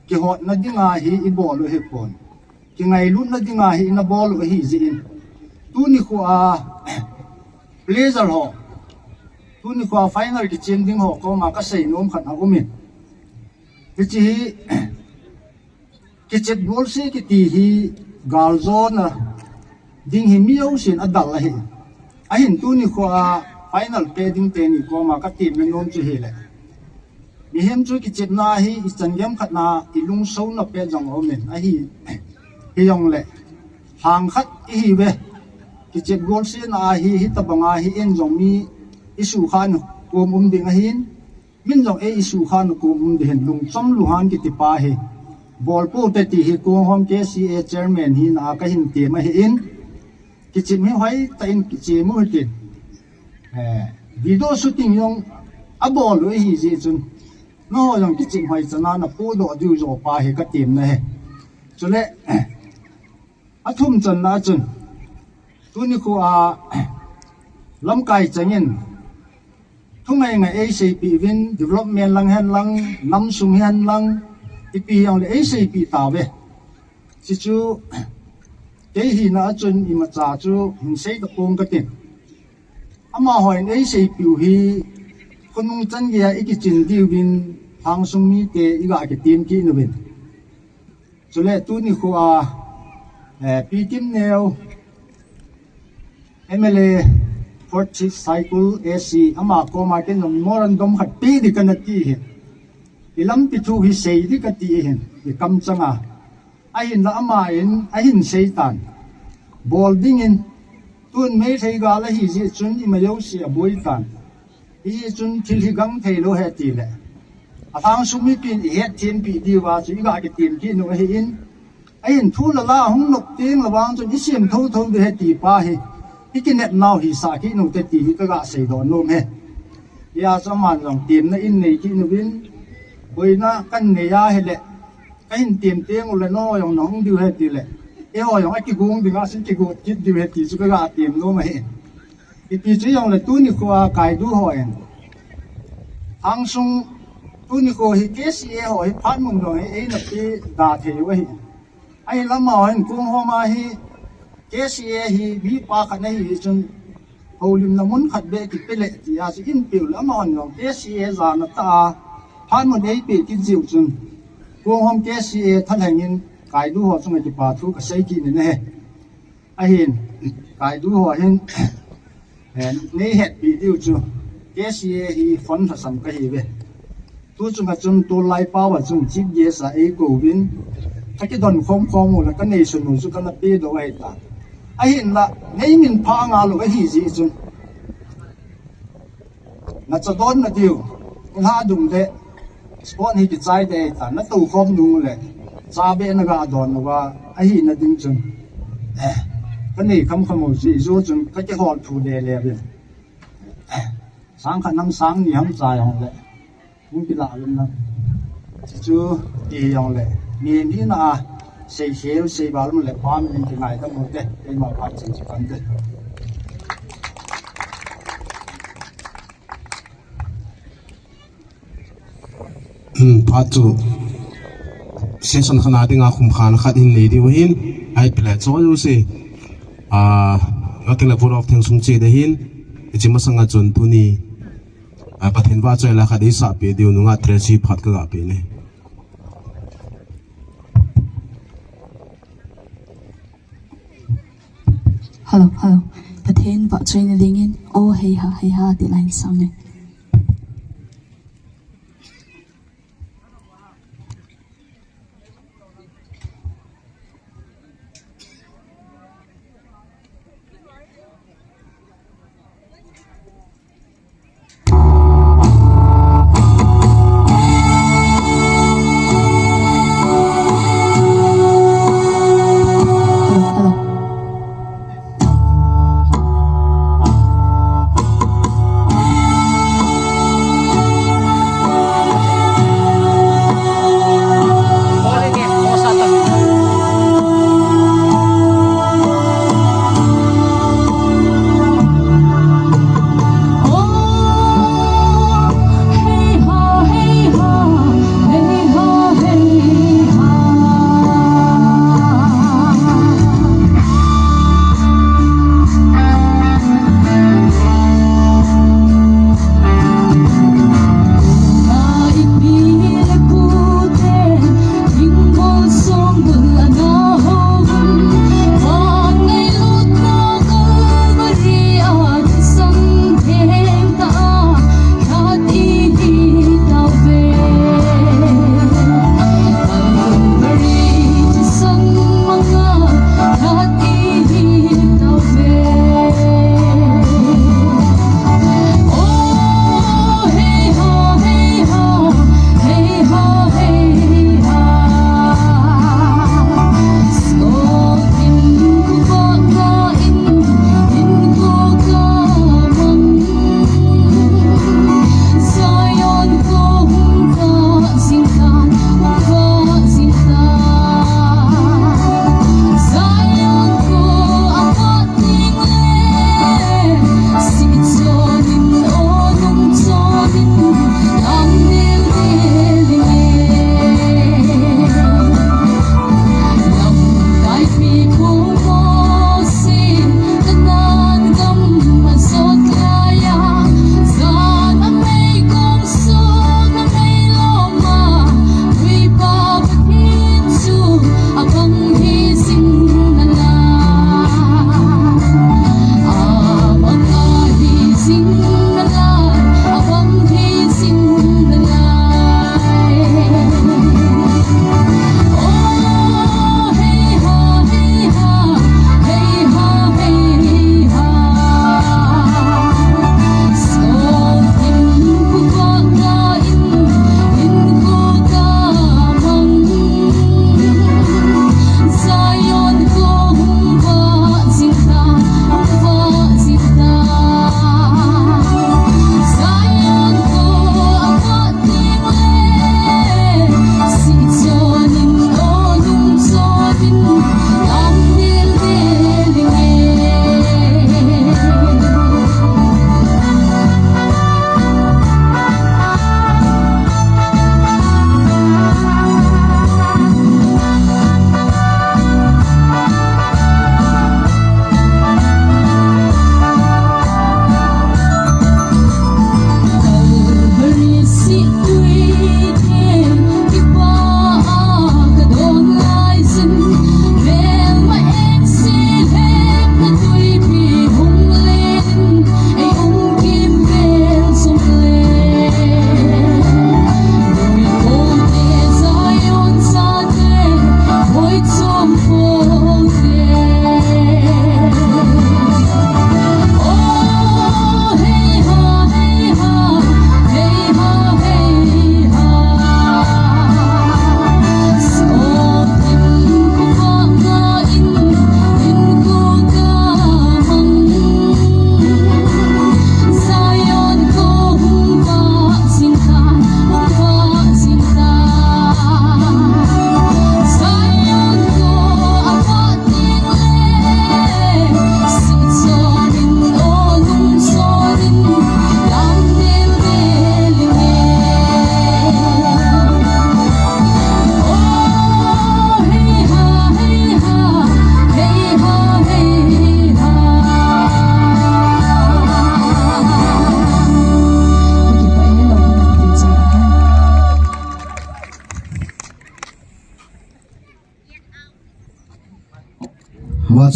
kihotna dinga hi ibol u hipon. Kingailutna dinga hi ina bol u ahi jeh in. Tuni khoa, pleasure ho. Tuni khoa final kichem ding ho koma kasei nom khat aumin. Hiche hi, kichep golse kiti hi galjona ding hi mi jousen adel ahi. Ahin tuni khoa final pe ding teni koma katemna nom chu hile, mihem chu kichepna hi ichan gei khatna ilungsona pe jong aumin ahi. Hijongle, lhang khat ihiuve. Kichep golsena hi, hitabanga hi en jong mi isukha na kom um ding ahin. Min jong ei isukha na kom um ding ahin, lungchom lunghang kiti pa hi. Bolpou te ti hi Konghom K C A chairman hina a kahin tem ahin. Kichep hi hoitah in kichem u hitin. Eh, video shooting jong abol u ahi jeh chun. Nangho jong kichep hoi chana napodoh diu joh pa hi katemna ahi. Chule, athum channa chun, tuni khoa lamkai changin, thungai ngai eiseipeh uvin, development lang hen lang, namsung hen lang, ipi hijongle eiseipeh tauve. Hichu, kei hina a chun imacha chu hinsei tapong katin. Amahon eiseipeh u hi, khonung chan geiya ikichin diuvin, lhangsung mite iga kitem kit uvin. Chule tuni khoa, eh, Pi Kimneo, M L A, Fourth Saikul A C, ama koma ken jong memorandum khat pe ding kana ti ahin. Ilampi thu hi sei ding kati ahin, ikamchanga. Ahinla aman ahin seitan. Bol dingin, tun Meitei gal ahi jeh chun ima jouse aboitan. Hijeh chun thil hi gangthei lou ahi tile, alhangsung mipin ihet thempeh diuva chu iga kitem kit u ahin. Ahin thu le la hung nop teng le vang chun isem thotho diu ahi ti pa hi, ikinepnau hisah kit u hite ti hi kaga seidoh nom e. Hijeh chun aman jong temna in nei kit uvin, boina kanei ahile, kahin tem teng ule nangho jong nahung diu ahi tile, eiho jong akigong dinga chu kigot kit diu ahi ti chu kaga tem nom ahi. Ipi chu hijongle tuni khoa Kaidu hon, lhangsung, tuni kho hi K C A ho hi phat mun jong hi eina pe da thei u ahi. Ahinla amahon Konghom a hi K C A hi mipa khat ana hi chun, houlimna mun khat beh kipe le tia chu eipeh u le amahon jong K C A jana tah a phat mun eipeh kit jiu chun, Konghom K C A thalhengin Kaidu ho chunga kipathu kasei kit in ahi. Ahin, Kaidu ho hin, eh, neihetpeh diu chu, K C A hi fund lhasam kahiuve. Tu chunga chun tulai pao a chun chief guest a eikou uvin, kakidon khomkhom u le kanei sun u chu kana pedoh u ahitan. Ahinla, neiminphah ngal u ahi jeh chun, nachadonna diu, nalhadung le, Sport hi kichai te ta, na tou khom nung le, cha be na ga don uva, ahi na ding chun. Eh, ka nei kham kham u si, zo chun ka kihol thu le le bin. Eh, sang khat nam sang ni ham cha jong le. Hung kila lum na. Chu chu ti jong le. Ni ni na a, sei khel, sei bal lum le, pa min ki ngai ta mo te, keima pa chin chi kan te. Hmm, phat chu session khat a dinga khum khan khat hin nei diu hin, ai pile cho diu si. Ah, ating le vote of thanks sung che de hin, ichi masanga chun tuni, ah, Pathen vahchoi la khat eisa pe diu nunga Tracy phat ka ga pe ne. Hello, hello. Pathen vahchoina dingin, oh, hei ha, hei ha, ti line sang ne.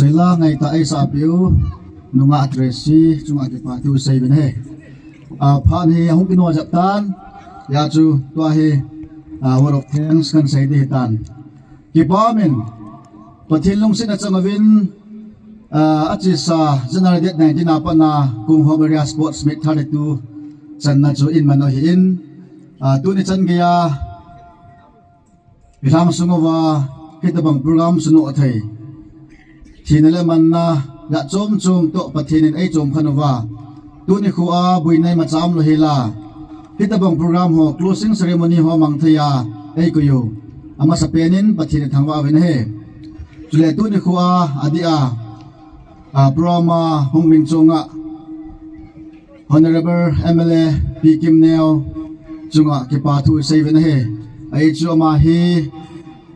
Seila ngaitah eisahpiu, nungah Tracy chunga kipa thu seiyuvin ahi. Ah, phat hi ahung kino jep tan, hijeh chun tua hi, ah, word of thanks kahin sei ding ahitan. Kipa umin, Pathen lungsetna chang uvin, ah, achesa January date nineteen a pat a Konghom Area Sports Meet thirty-two channa chu eiman u ahin, ah, tuni chan geiya, ilhang sung uva, hitobang program sunu athei. Thina le manna, jat chom chom toh Pathen in eichom khen uva. Tuni khoa, buina imacha umlou hela. Hitobang program ho, closing ceremony ho mang theiya, eikoi u. Amasapen in Pathen ithangvah uvin ahi. Chule tuni khoa, adeh a, ah, program a hung min chunga, Honorable M L A Pi Kimneo chunga kipa thu seiyuvin ahi. Ahi chu ama hi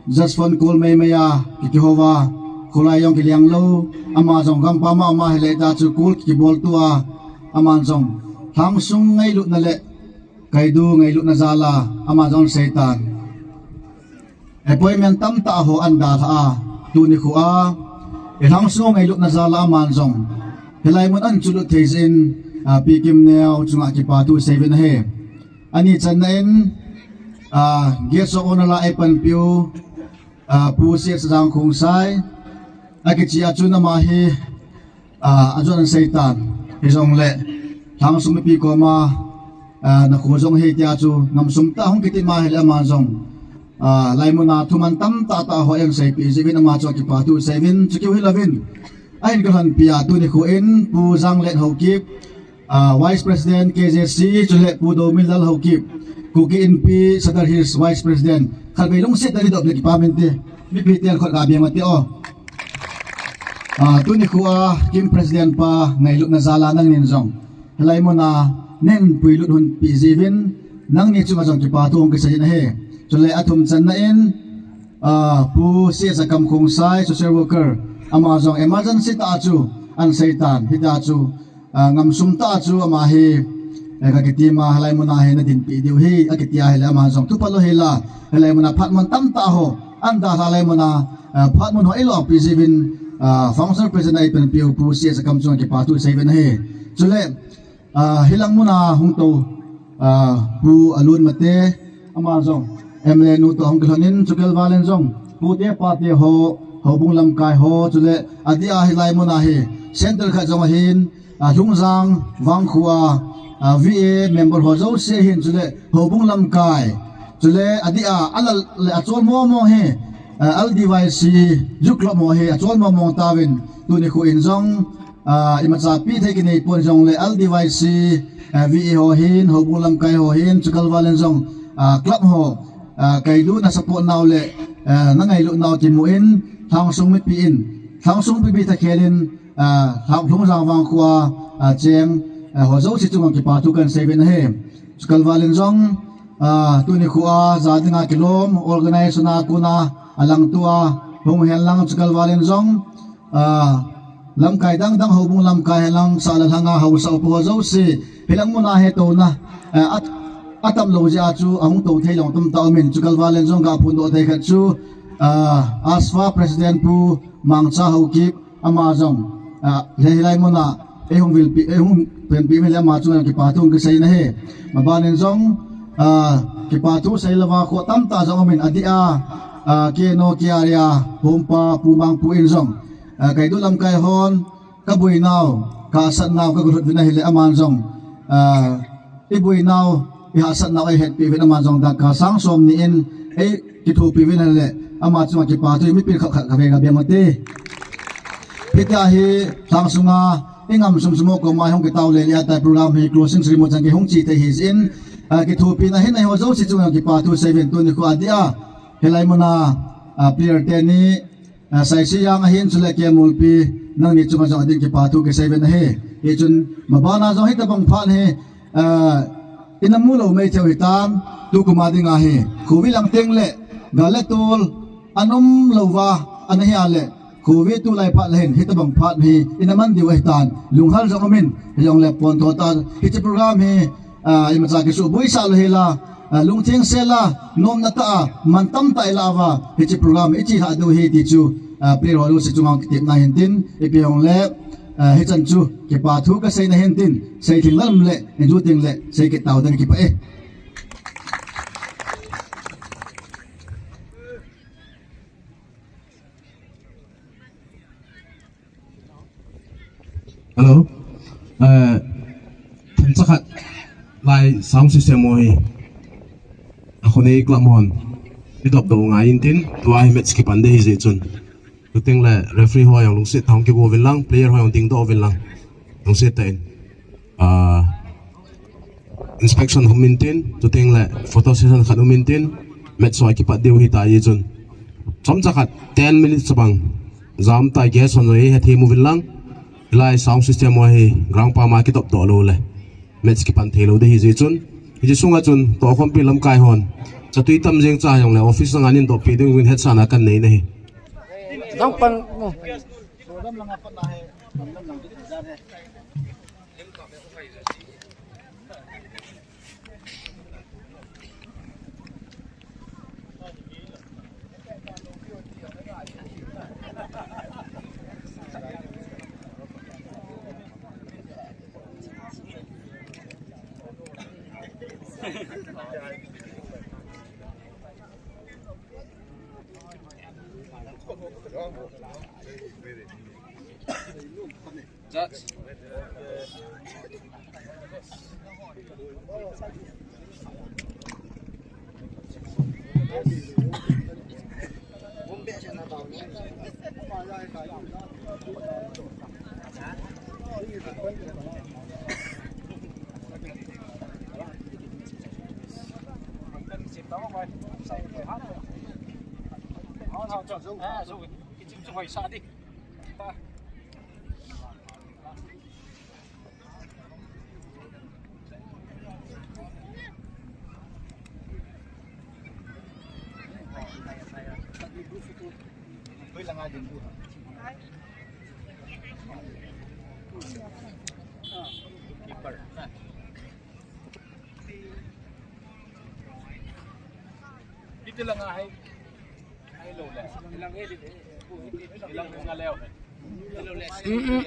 Just Phone Call meimei a kikihouva, kholai jong kiliang lou, ama jong gampam a ama hileh ta chu call kibol tua, ama jong lhangsung ngailutna le kaidu ngailutna jal a ama jong seitan. Appointment tamtah ho ahin dalha a, tuni khoa, ilhangsunga ngailutna jal a aman jong hilai mun ahin chulut thei jeh in, ah, Pi Kimneo chunga kipa thu seiyuvin ahi. Ani channa in, ah, Guest of Honour a eipanpiu, ah, Pu C H Jangkhongsai, akichea chun ama hi, ah, ajon ahin seitan, hijongle lhangsung mipi koma, ah, nakho jong ahi tia chu, namsung tah hung kiti ma hileh ama jong, ah, hilai muna thuman tamtah tah ho eihin seipeh jeh uvin ama chu kipa thu seiyuvin, chukeu hilouvin, ahin kalhonpi a tuni khoa Pu Janglen Haokip, ah, Vice President K J C, chule Pu Dominlal Haokip, Kuki Inpi Sadar Hills Vice President, khatvei lungset tah in idop le kipa min te, mipi ten khut ga beng ute o. Ah, tuni khoa Kim President pa ngailutna jal a nangnin jong hilai muna neihin puilut hunpi jeh uvin, nangni chunga jong kipa thu hung kiseiyin ahi. Chule athum channa in, ah, Pu C H Akam Khongsai, social worker, ama jong emergency tah a chu ahin seitan, hitia chu, ah, ngamsum tah a chu ama hi, eh, kakiti ma hilai muna hi nadinpi diu ahi, akitia hileh ama jong thupha lou hela, hilai muna phat mun tamtah ho ahin dalha, hilai muna, ah, phat mun ho eilohpi jeh uvin, ah, Functional President a eipanpiu Pu C H Akam chunga kipa thu seiyuvin ahi. Chule, ah, hilang muna hung tou, ah, Pu Alun Mate, ama jong M L A nu toh hung kilhonin, chukeu val in jong pute pate ho, houbung lamkai ho, chule adeh a hilai muna hi centre khat jong ahin, ah, Lhungjang Vangkho a, ah, V A member ho jouse ahin, chule houbung lamkai, chule adeh a alal le achol mong mong hi, ah, L D Y C Youth Club ho hi achol mong mong tauvin, tuni khoa jong, ah, imacha peh thei kinei pon jongle L D Y C, ah, V A ho hin, houbung lamkai ho hin, chukeu val in jong, ah, club ho, ah, kaidu na support nau le, ah, nangailut nau kimu in, lhangsung mipi in, lhangsung mipi thakhel in, ah, Lhungjang Vangkho a, ah, cheng, ah, ho jouse chunga kipa thu kahin seiyuvin ahi. Chukeu val in jong, ah, tuni khoa ja dinga kilom, organization a kona alangtoa hung hen lang, chukeu val in jong, ah, lamkai dang dang, houbung lamkai hen lang, sah le lhanga haosa upa ho jouse, hilang muna hi touna, ah, at, atam lou jeh a chu ahung tou thei jong tamtah umin, chukeu val in jong kaphondoh thei khat chu, ah, ASFA President Pu Mangcha Haokip, ama jong, ah, hilai muna eihung vilpi, eihung penpi uvin le ama chunga kipa thu kiseiyin ahi. Maban in jong, ah, kipa thu seilouva kho tamtah jong umin, adeh a, ah, K N O K R A a hompa Pu Mangpu in jong, ah, kaidu lamkai hon kaboinau, kahahsatnau kagalhut uvin ahile aman jong, ah, iboinau, ihahsatnau eihetpeh uvin, aman jong dakka sang som ni in eikithopi uvin ahile, ama chunga kipa thu mipi khat khat kavei kabeng ute. Hitia hi lhangsunga ingamsum sum ho koma hung kitao lele a tai, program hi closing ceremony chan gei hung che thei hijeh in, ah, kithopina hin eiho jouse chunga kipa thu seiyuvin, tuni khoa adeh a hilai muna, ah, player teni, ah, Saisijang ahin, chule Kemulpi, nangni chunga jong adin kipa thu kiseiyuvin ahi. Hichun mabana jong hitobang phat hi, ah, ina mu lou maithei u hitan, tukum a dinga hi covid lang tengle gal le tol ana um louva ana hi a le, covid tulai phat le hin hitobang phat hi ina man diu ahitan, lunghel jong umin, hijongle pontho tah hiche program hi, ah, imacha kisuhboisah lou hela, ah, lungthengsel a, nomna tah a, mantam tah a ilah uva hiche program ichelhah diu ahi ti chu Ah, player ho lungset chunga kitepna hintin, ipi hung le, ah, hichan chu kipa thu kaseina hintin, seithing lam le, inju ting le, seikit tau ding kipah e. Hello. Eh, themcha khat lai sound system ho hi. Akhonei club hon. Idop doh ngai intin, tua hi match kipan ding ahi jeh chun. Chuteng le referee ho jong lungset tah in kigo uvin lang, player ho jong dingdoh uvin lang. Lungset tah in. Ah, inspection hung um intin, chuteng le photo session khat um intin, match ho akipat diu ahitai chun. Chomcha khat ten minutes bang. Jam tai guest hon jong ihethem uvin lang. Hilai sound system ho hi ground pam a kidop doh lou le match kipan thei lou ding ahi jeh chun. Hiche sunga chun tohkhompi lamkai hon. Chatui tam jeng cha jong le office langa nein dohpeh diuvin hetsahna kanei nahi. Dang pan mo. Judge. Keeper. Dito lang ah, hai. Hai, low lang. Ilang edit, eh. Ilang nga leo. Mm-mm.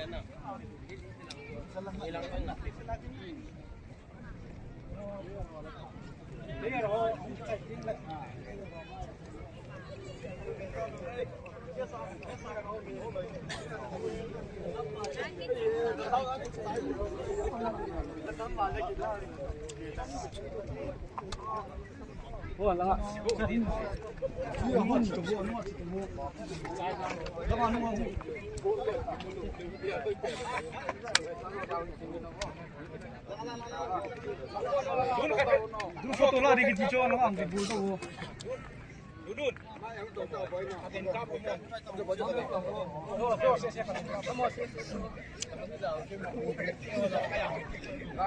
Ka,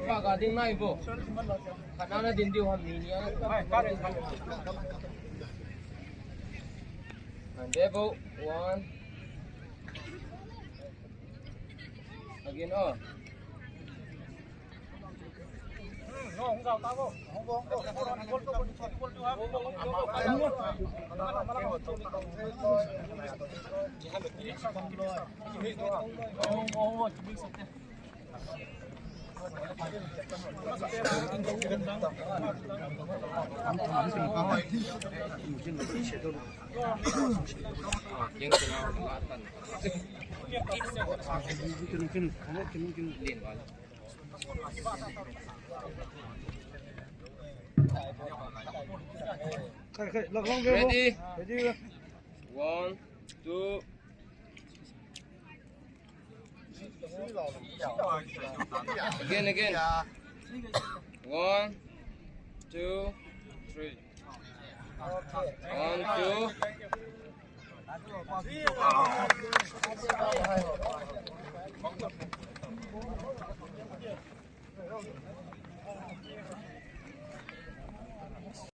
ka, ka ding nai bo. Ka na na din diu ham ni ni a. And there bo, one. Again, oh. Ready? Ready. One, two. Again, again. One, two, three. One, two.